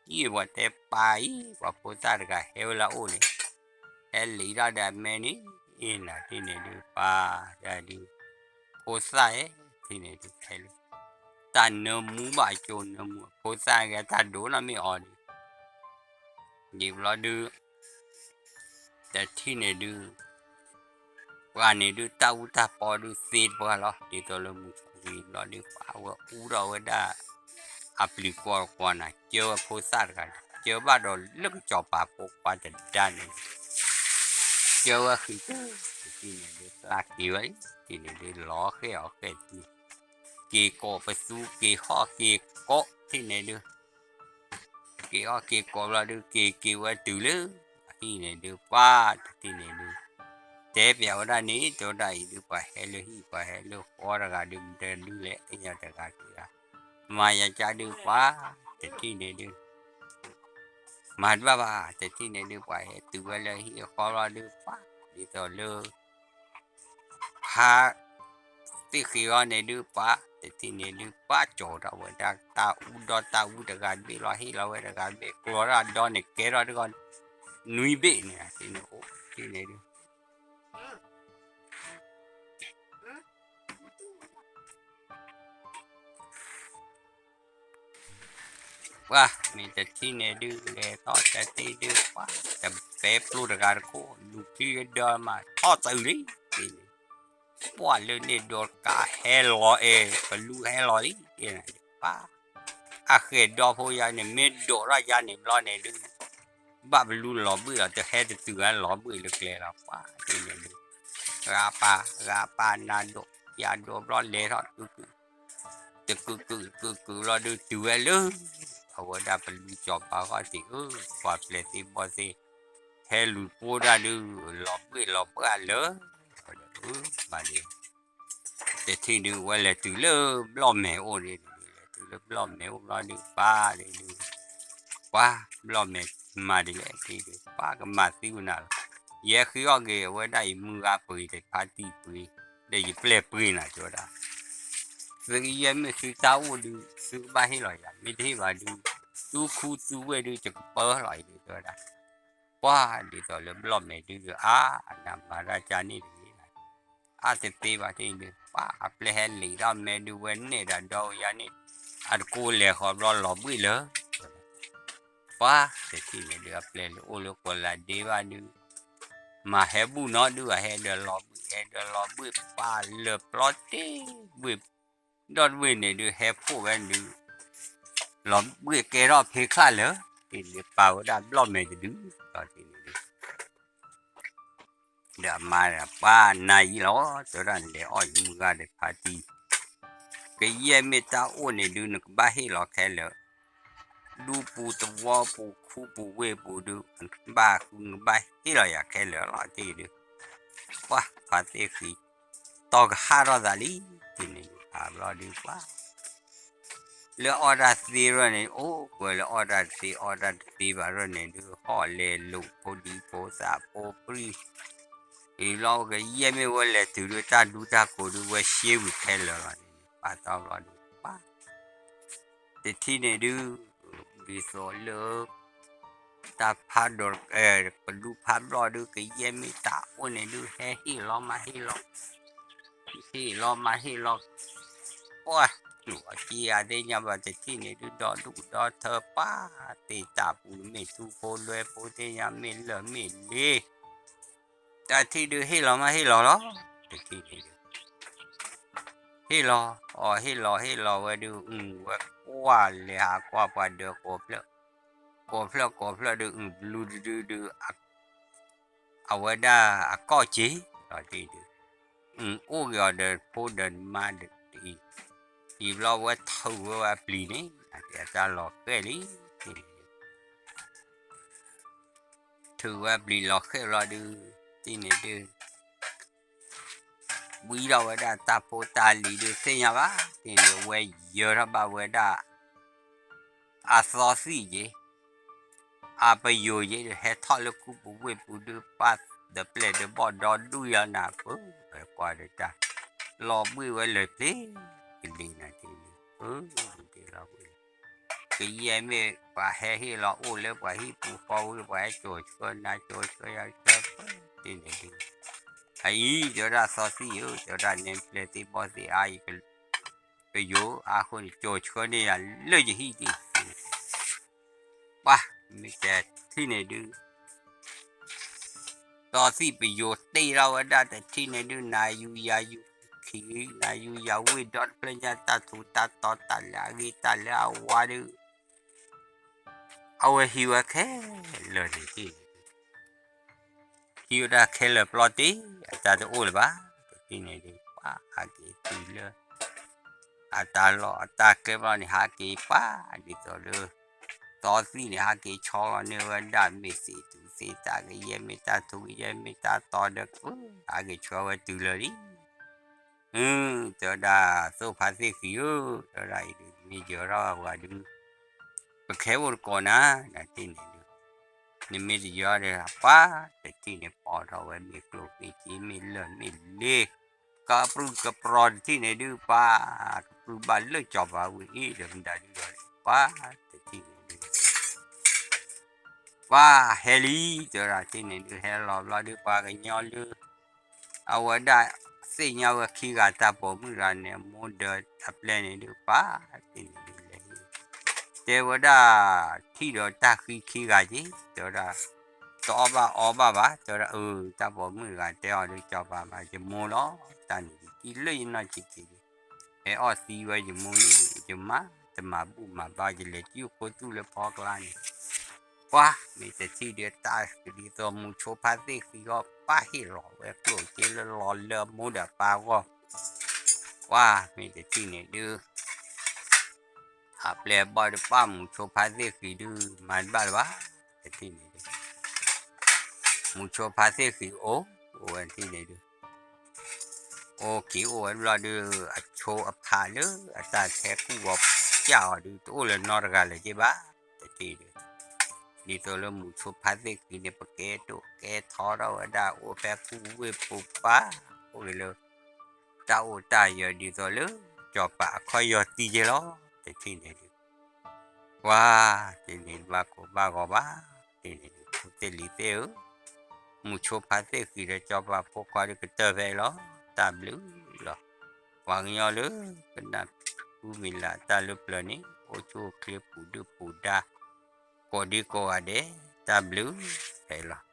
ယံာ်ပှၤတဲပၢ်အံၤ ပှၤဖိသၣ်တဂၤဟဲဝဲလၢအအိၣ်န့ၣ်, ဟဲလံၤထီၣ်ဒီးအမဲန့ၣ်, အ့ၣ်နၤထံၣ်န့ၣ်ဒုး ပၢ်ဒၣ်ဒုး ဖိသၣ်ဧၢ, ထံၣ်န့ၣ်ဒုးဟဲလၢ တၢ်နၢမူဘၣ်အကၠိနၢမူ ဖိသၣ်ဂ့ၤတၢ်ဒိၣ်နီၢ်မ့ၢ်အီၤဒုး, ယံာ်ဘျီဒုး တထံၣ်န့ၣ်ဒုး ပှၤန့ၣ်ဒုး တၢ်အူတၢ်ပီဒုးသ့တပှၢ်လီၤ. ဒ်သိးလၢမုၢ်ဝံၤဘျီဒုး ပှၤဝဲအူထီၣ်ဝဲဒၣ် အပျံၤကွီၤတကွီၤနၤ ကၢဝဲဖိသၣ်တဂၤန့ၣ် ကၢဘၣ်ဒီးလၢကစီၤပၤဖိခွါတဒါန့ၣ် ကၢဝဲဃံး တထံၣ်န့ၣ်ဒုး သးက့ၤဝဲလံ ထံၣ်န့ၣ်ဒုး လီၤဃဲၣ်အီၤဃဲၣ်တန့ၣ် က့ၤကိးပသူ က့ၤဟီၣ်က့ၤကိး ထံၣ်န့ၣ်ဒုး က့ၤဟီၣ်က့ၤကိးဘျီဒုး က့ၤက့ၤဝဲတုၤလၢ အဟံၣ်န့ၣ်ဒုး ပှၤတထံၣ်န့ၣ်ဒုး တဲပျးဝဲဒၣ်န့ၣ် တဲဝဲဒၣ်အံၤဒုး ပှၤဟဲလၢဟံၣ် ပှၤဟဲလၢဃီတဂၤဒုး မတၤဒုးလဲၣ် သ့ၣ်ညါတဂၤက့ၤဂၤ မၤယၤကါဒုး ပှၤတထံၣ်န့ၣ်ဒုး မၤတဘၣ်ဘၣ် တထံၣ်န့ၣ်ဒုး ပှၤဟဲတုၤဝဲလၢဟံၣ်ဃီဘျီဒုး ပှၤ ဒ်သိးလၢ ဖါသ့ၣ်ဃံးအီၤန့ၣ်ဒုး ပှၤတထံၣ်န့ၣ်ဒုး ပှၤကၠီၤထီၣ်ဝဲဒၣ် တၢ်အူဒီတၢ်အူတဂၤတဘ့ၣ်လီၤ ဟ့ၣ်လီၤဝဲတဂၤတဘ့ၣ် ကျီၤထီၣ်ဒီန့ၣ် ကဲထီၣ်တဂီၢ် နွံဘ့ၣ်န့ၣ် ထံၣ်န့ၣ်အိၣ် ထံၣ်န့ၣ်ဒုး ပှၤမ့ၢ်တထံၣ်န့ၣ်ဒုး လဲၤထီၣ်တသ့ဒုး ပှၤ တပဲပျိတဂၤတခိၣ် လူၤချံဒီးမၤထီၣ်သုးလံ ပှၤလၢန့ၣ်ဒီးကးဟဲလီၤအဲၣ် ပလူဟဲလီၤလံ ပှၤ အဃဲၢ်ဒီဖိယါန့ၣ် မ့ၢ်ဒိးထီၣ်ယါန့ၣ်ဘျီန့ၣ်ဒုး ဘၣ်ပလူလီၤဘှံးလီၤ တဟဲတတုၤဂၤလီၤဘှံးလၢကျဲလီၤ ပှၤထံၣ်န့ၣ်ဒုး ဂၤပာ် ဂၤပာ်နၤဒိး ယၤဒိးဘျီလဲၤထီၣ် တကုာ်ကုာ် ကုာ်ကုာ်ဘျီဒုး တုၤဝဲလၢ အဝဲဒၣ်ပလူစီၤပၤဃီတံၢ်ဧၢ ပှၤပျဲၢ်သ့ဘီသ့ ဟဲလူၤပိၢ်တၢ်ဒုး လီၤဘှံးလီၤဘှါလၢ မၤဒ် တထံၣ်ဒုး ဝဲလဲၤတုၤလၢဘျီၣ်မဲာ်အိၣ်ဒ်န့ၣ်ဒုး လဲၤတုၤလၢဘျီၣ်မဲာ်အိၣ်ဘျီဒုး ပှၤဒ်ဒုး ပှၤဘျီၣ်မဲာ်မၤဒ်လဲၣ်ထံၣ်ဒုး ပှၤကမၤသံဝဲနၤလီၤ ယဲဃ့အီၣ်က့ၤအဝဲဒၣ်အံၤ မုၢ်ဂၤပှ့ၤတဖါတံၢ်ပှ့ၤ ဒီးယပျဲၢ်ပှ့ၤနၤတဲဝဲဒၣ် သုကယဲၢ်မ့ၢ်သုတၢ်အိၣ်ဒုး သုကဘၣ်ဟ့ၣ်လီၤယၤ မ့ၢ်တဟ့ၣ်ဘၣ်ဒုး သုခူသုဝ့ၢ်ဒုး ယကပၢလီၤအံၤဒုးတဲဝဲဒၣ် ပှၤဒ်သိးလၢဘျီၣ်မဲာ်ဒုးဒုး အါ အနၢ်မၤတၢ်ကန့ၣ်တဂ့ၤ အါတသ့ဘၣ်ထံၣ်ဒုး ပှၤအပျဲၢ်ဟဲလံာ်ထီၣ်မဲဒုး ဝဲနဲၣ်ဒီးဒီဝဲယါန့ၣ် အတကိးလဲၤဃီဘျီလီၤဘှံးလၢ ပှၤတထံၣ်န့ၣ်ဒုး အပျဲၢ်လၢအိၣ်လၢကီၢ်လၤဒ့ဘၣ်ဒုး မၤဟဲဘူၣ်နီၤဒုး အဟဲဒီးလီၤဘှံး ဟဲဒီးလီၤဘှံး ပှၤလၢာ်ပျီတ့ၢ်ဘှံး ဒီတဘ့ၣ်န့ၣ်ဒုး ဟဲဖှိၣ်ဝဲဒုး လီၤဘှံးကဲထီၣ်ဖ့ချၣ်လၢာ် တ့ၢ်န့ၣ်ပာ်ဝဲဒၣ်ဘျီၣ်မဲာ်တဒု ဒီးတ့ၢ်န့ၣ်ဒုး ဒီးအမါဒီးပှၤနၤယံလီၤ တဲဝဲဒၣ် လဲၤအီၣ်ယမုၢ်ဂၤဒီးဖါတံၢ် ကယဲၢ်မ့ၢ်တၢ်အိၣ်န့ၣ်ဒုး နကဘၣ်ဟ့ၣ်လီၤခဲလၢာ် ဒူပူၤသဝီပူၤခူပူၤဝ့ၢ်ပူၤဒုး နကဘၣ်ဃု နကဘၣ်ဟ့ၣ်လီၤယၤခဲလၢာ်လီၤ တ့ၢ်ဒုး ပှၤဖါသ့ၣ်ဃံး တီၢ်ကဟးထီၣ်သးလံ တ့ၢ်န့ၣ်ဒုး အါဘျီဒုးပှၤ လၢအီၣ်တၢ်သ့ရၢၢ်န့ၣ် အိၣ်ကွဲးလၢအီၣ်တၢ်တသ့ အီၣ်တၢ်တသ့ဘၣ်ရၢၢ်န့ၣ်ဒုး ဟီၣ်လဲၤလိာ်ဖိဒံဖိသၣ်ဖိပြံၢ် အံၤလီၤ ကယဲၢ်မ့ၢ်ဝဲလဲၤတုၤဒုး တၢ်ဒူတၢ်ကိးဒုး ဝဲရှ့ဝံၤခဲလၢာ်လီၤန့ၣ် ပာ်တီဘျီဒုး ပှၤ တထံၣ်န့ၣ်ဒုး ဒ်သိးလၢ တၢ်ဖးဒိၣ် ပဒူဖးဘျီၣ်ဒုး ကယဲၢ်မ့ၢ်တၢ်အိၣ်န့ၣ်ဒုး ဟဲဟ့ၣ်လီၤမၤဟ့ၣ်လီၤ ဟ့ၣ်လီၤမၤဟ့ၣ်လီၤ ပှၢ်ကျိၣ်အက့အသ့ၣ်ညါဘၣ်တထံၣ်န့ၣ်ဒုး ဒီဒူၣ်ဒီထၢပၢ် သ့ၣ်တၢ်ပူၤမ့ၢ်ထူဖိလွဲဖိသ့ၣ်ညါမ့ၢ်လၢာ်မ့ၢ်လ့ တၢ်ထံၣ်ဒုးဟ့ၣ်လီၤမးဟ့ၣ်လီၤလီၤ တထံၣ်န့ၣ်ဒုး ဟ့ၣ်လီၤ အီၤဟ့ၣ်လီၤဟ့ၣ်လီၤဝဲဒုး အုၣ်ဝဲကွၢ်လဲၤဟးကွၢ်ပှၤဒၢးကိးဖျၢၣ် ကိးဖျၢၣ်ကိးဖျၢၣ်ဒုး အုၣ်ဘျူဒုဒုဒုး အဝဲဒၣ်အကီၢ်စ့ၤ လီၤတံၢ်ဒုး အုၣ်အိၣ်က့ၤအီၤဒီးဖိဒီးနမါဒ်အံၤ အံၤဘျီဝဲထုးဝဲဝဲအပျံၤန့ၣ် အတၢ်လီၤဃဲၣ်လံ ထုးဝဲအပျံၤလီၤဃဲၣ်ဘျီဒုး တထံၣ်န့ၣ်ဒုး ဝံထီၣ်ဝဲဒၣ်တၢ်ဖိတၢ်လံၤဒုးသ့ၣ်ညါဘၣ် တထံၣ်န့ၣ်ဝဲယၢၤထီၣ်ဘၣ်ဝဲဒၣ် အသီသံၣ်က့ၤ အပယိၤက့ၤဒီး ဟဲထီၣ်လၢကူပူၤဝ့ၢ်ပူၤဒုး ပၢ်ဒီးပျဲၢ်ဒီးဘီၣ်ဒီဒူၣ်ယၤနၤပၢၢ် ကွၢ်ဒီးတၢ် လီၤဘှံးဝဲလၢာ်ဖျ့ကလံၤနၤတထံၣ်န့ၣ် ပၢၢ်ဒုးလီၤဘှံးလၢာ် ကယဲၢ်မ့ၢ်ပှၤဟဲဟ့ၣ်လီၤအိၣ်လၢပှၤဟံၣ်ပူၤဃီပူၤ ပှၤဟဲကၠိၤဆှၢနၤကၠိၤဆှၢယၤဆှၢ တထံၣ်န့ၣ်ဒုး အအံၤ တဲဝဲဒၣ်သီသံၣ်ဧၢ တဲဝဲဒၣ်နဲပျဲၢ်သ့ၣ်ဘီၣ်သ့ၣ်အါအံၤ ပယိၤအါဃိန့ၣ် ကၠိၤဆှၢန့ၢ်ယၤလၢယဟံၣ်တထံၣ်န့ၣ် ပှၢ် မ့ၢ်တထံၣ်န့ၣ်ဒုး သီသံၣ်ပယိၤတ့ထီၣ်ဝဲဒၣ်တထံၣ်န့ၣ်ဒုး နၤယူၤယၤယူၤခံ နၤယူၤယၤဝ့ၢ်ဒီတဖျၢၣ်ညါ တၢ်ထူးတၢ်တီၤတၢ်လၢအဂ့ၤတၢ်လၢအဝါဒုး အဝဲဟံးဝဲခဲလၢာ်န့ၣ်တထံၣ်န့ၣ်ဒုး ဟံးဝဲဒၣ်ခဲလၢာ်ပျီတ့ၢ် အတၢ်တအိၣ်လၢၤဘၣ် တထံၣ်န့ၣ်ဒုး ပှၢ်ဟးက့ၤတုၤလၢ အတၢ်လီၢ်အတၢ်ကျဲဘျီန့ၣ် ဟးက့ၤပှၢ်ဒ်သိးလၢ သီသံၣ်န့ၣ် ဟးက့ၤဆီလီၤန့ၢ်ဝဲဒၣ် မ့ၢ်သ့ၣ်ထူသ့ၣ်တၢ်ကယဲၢ် မ့ၢ်တၢ်ထူကယဲၢ် မ့ၢ်တၢ်တီဒီး ပှၢ်ဟးက့ၤဆှၢဝဲတုၤလၢာ်လံ အၢ တဲဝဲဒၣ် သိၣ်ဖါသ့ၣ်ဃံဧၢ တဲဝဲဒၣ်အံၤဒုး မ့ၢ်ယၢၤထီၣ်ပှၤဒုး ပခဲအိၣ်တကိးနၤ နထံၣ်န့ၣ်ဒုး နမ့ၢ်တယၢၤဒီး ပှၢ်တထံၣ်န့ၣ် ပိာ်ထီၣ်ဝဲမ့ၢ်ကျိၣ်မ့ၢ်စ့မ့ၢ်လၢာ်မ့ၢ်လ့ ကပြုၢ်ကပြီၤတထံၣ်န့ၣ်ဒုး ပှၢ်ကပြုၢ်ဘၣ်လၢစီၤပၤဝံၤအံၤဒီး မတၤဒုးဒီး ပှၢ်တထံၣ်န့ၣ်ဒုး ပှၢ်ဟဲလံ တဲဝဲဒၣ်တထံၣ်န့ၣ်ဒုး ဟဲလီၤဘျီဒုး ပှၤကညီလၢ အဝဲဒၣ်သ့ၣ်ညါဝဲခံဂၤတၢ်ပိာ်မုၣ်တဂၤန့ၣ် အမိၢ်ဒီးအပျဲၢ်န့ၣ်ဒုး ပှၢ်တထံၣ်န့ၣ်ဒုးလဲၤ တဲဝဲဒၣ် ထံၣ်ဒီးတၢ်ဃံခံဂၤက့ၤ တဲဝဲဒၣ် တအီၣ်ဘၣ်အီဘၣ်ဘၣ် တဲဝဲဒၣ် အၢ တၢ်ပိာ်မုၣ်တဂၤတဲအီၤဒုး စီၤပၤမၤ ယမိၢ်လီၤ တၢ်န့ၣ်ယထံၣ်လၢယနီၢ်ဆံးဆံးဒုး ဟဲအီၣ်သံဝဲယမိၢ်န့ၣ် ယမၤတမၤဘူၣ်မၤဘါ ယလဲၤတံၢ်အိၣ်ခိၣ်သူၣ်လၢဖီကျါန့ၣ် ပှၢ်မ့ၢ်တထံၣ်ဒုး တၢ်ဒ်သိးမူၤဆိဖါသ့ၣ်ဃံအီၤ ပၢ်ဟ့ၣ်လီၤဝဲကျိၣ်စ့လၢလီၤလၢအမိၢ်ဒီးအပၢ်အဂီၢ် ပှၢ်မ့ၢ်တထံၣ်န့ၣ်ဒုး အပျဲၢ်အဘီၣ်ဒုး ပၢ်မူၤဆိဖါသ့ၣ်ဃံဒုး မၤတဘၣ်လၢၤဘၣ် တထံၣ်န့ၣ်ဒုး မူၤဆိဖါသ့ၣ်ဃံအိၣ် အိၣ်ဝဲတထံၣ်န့ၣ်ဒုး အိၣ်က့ၤအိၣ်ဝဲတဘျီဒုး အဆိအဖးလၢအတၢ်ထဲကူၣ်ဂီၤကၢ်အီၤဒုး တအိၣ်လၢၤနီတဂၤလၢၤက့ၤဘၣ် တထံၣ်ဒုး ဒ်သိးလၢမူၤဆိဖါသ့ၣ်ဃံန့ၣ် ပကဲဒိၣ်ကဲထီထီၣ်ဝဲဒၣ် အိၣ်ဖဲကူဝ့ၢ်ပူၤပၢ် အိၣ်က့ၤလၢ တၢ်အိၣ်တၢ်ယၢၤဒ်သိးလၢ စီၤပၤအခီၣ်ယီၤတံၢ်က့ၤလီၤ တထံၣ်န့ၣ်ဒုး ပှၢ်တထံၣ်န့ၣ် ဘၣ်ကိၢ်ဘၣ်ဂီၤဘၣ် တထံၣ်န့ၣ်ဒုး ဖိသ့ၣ်လံၤသ့ၣ်ဧၢ မူၤဆိဖါသ့ၣ်ဃံဒီးစီၤပၤဖိခွါဒုးကတၢၢ်ဖဲအံၤလီၤ တၢ်ဘျုးလီၤ ပှၤကညီလၢ ကနၣ်ဃုမံၤလၢ်တၢ်လၢပျၢၤန့ၣ် အိၣ်ဆူၣ်အိၣ်ချ့ပူၤဒုၣ်ပူၤဒါ ကိးဒံကိးဂၤဒဲး တၢ်ဘျုးဖဲအံၤလီၤ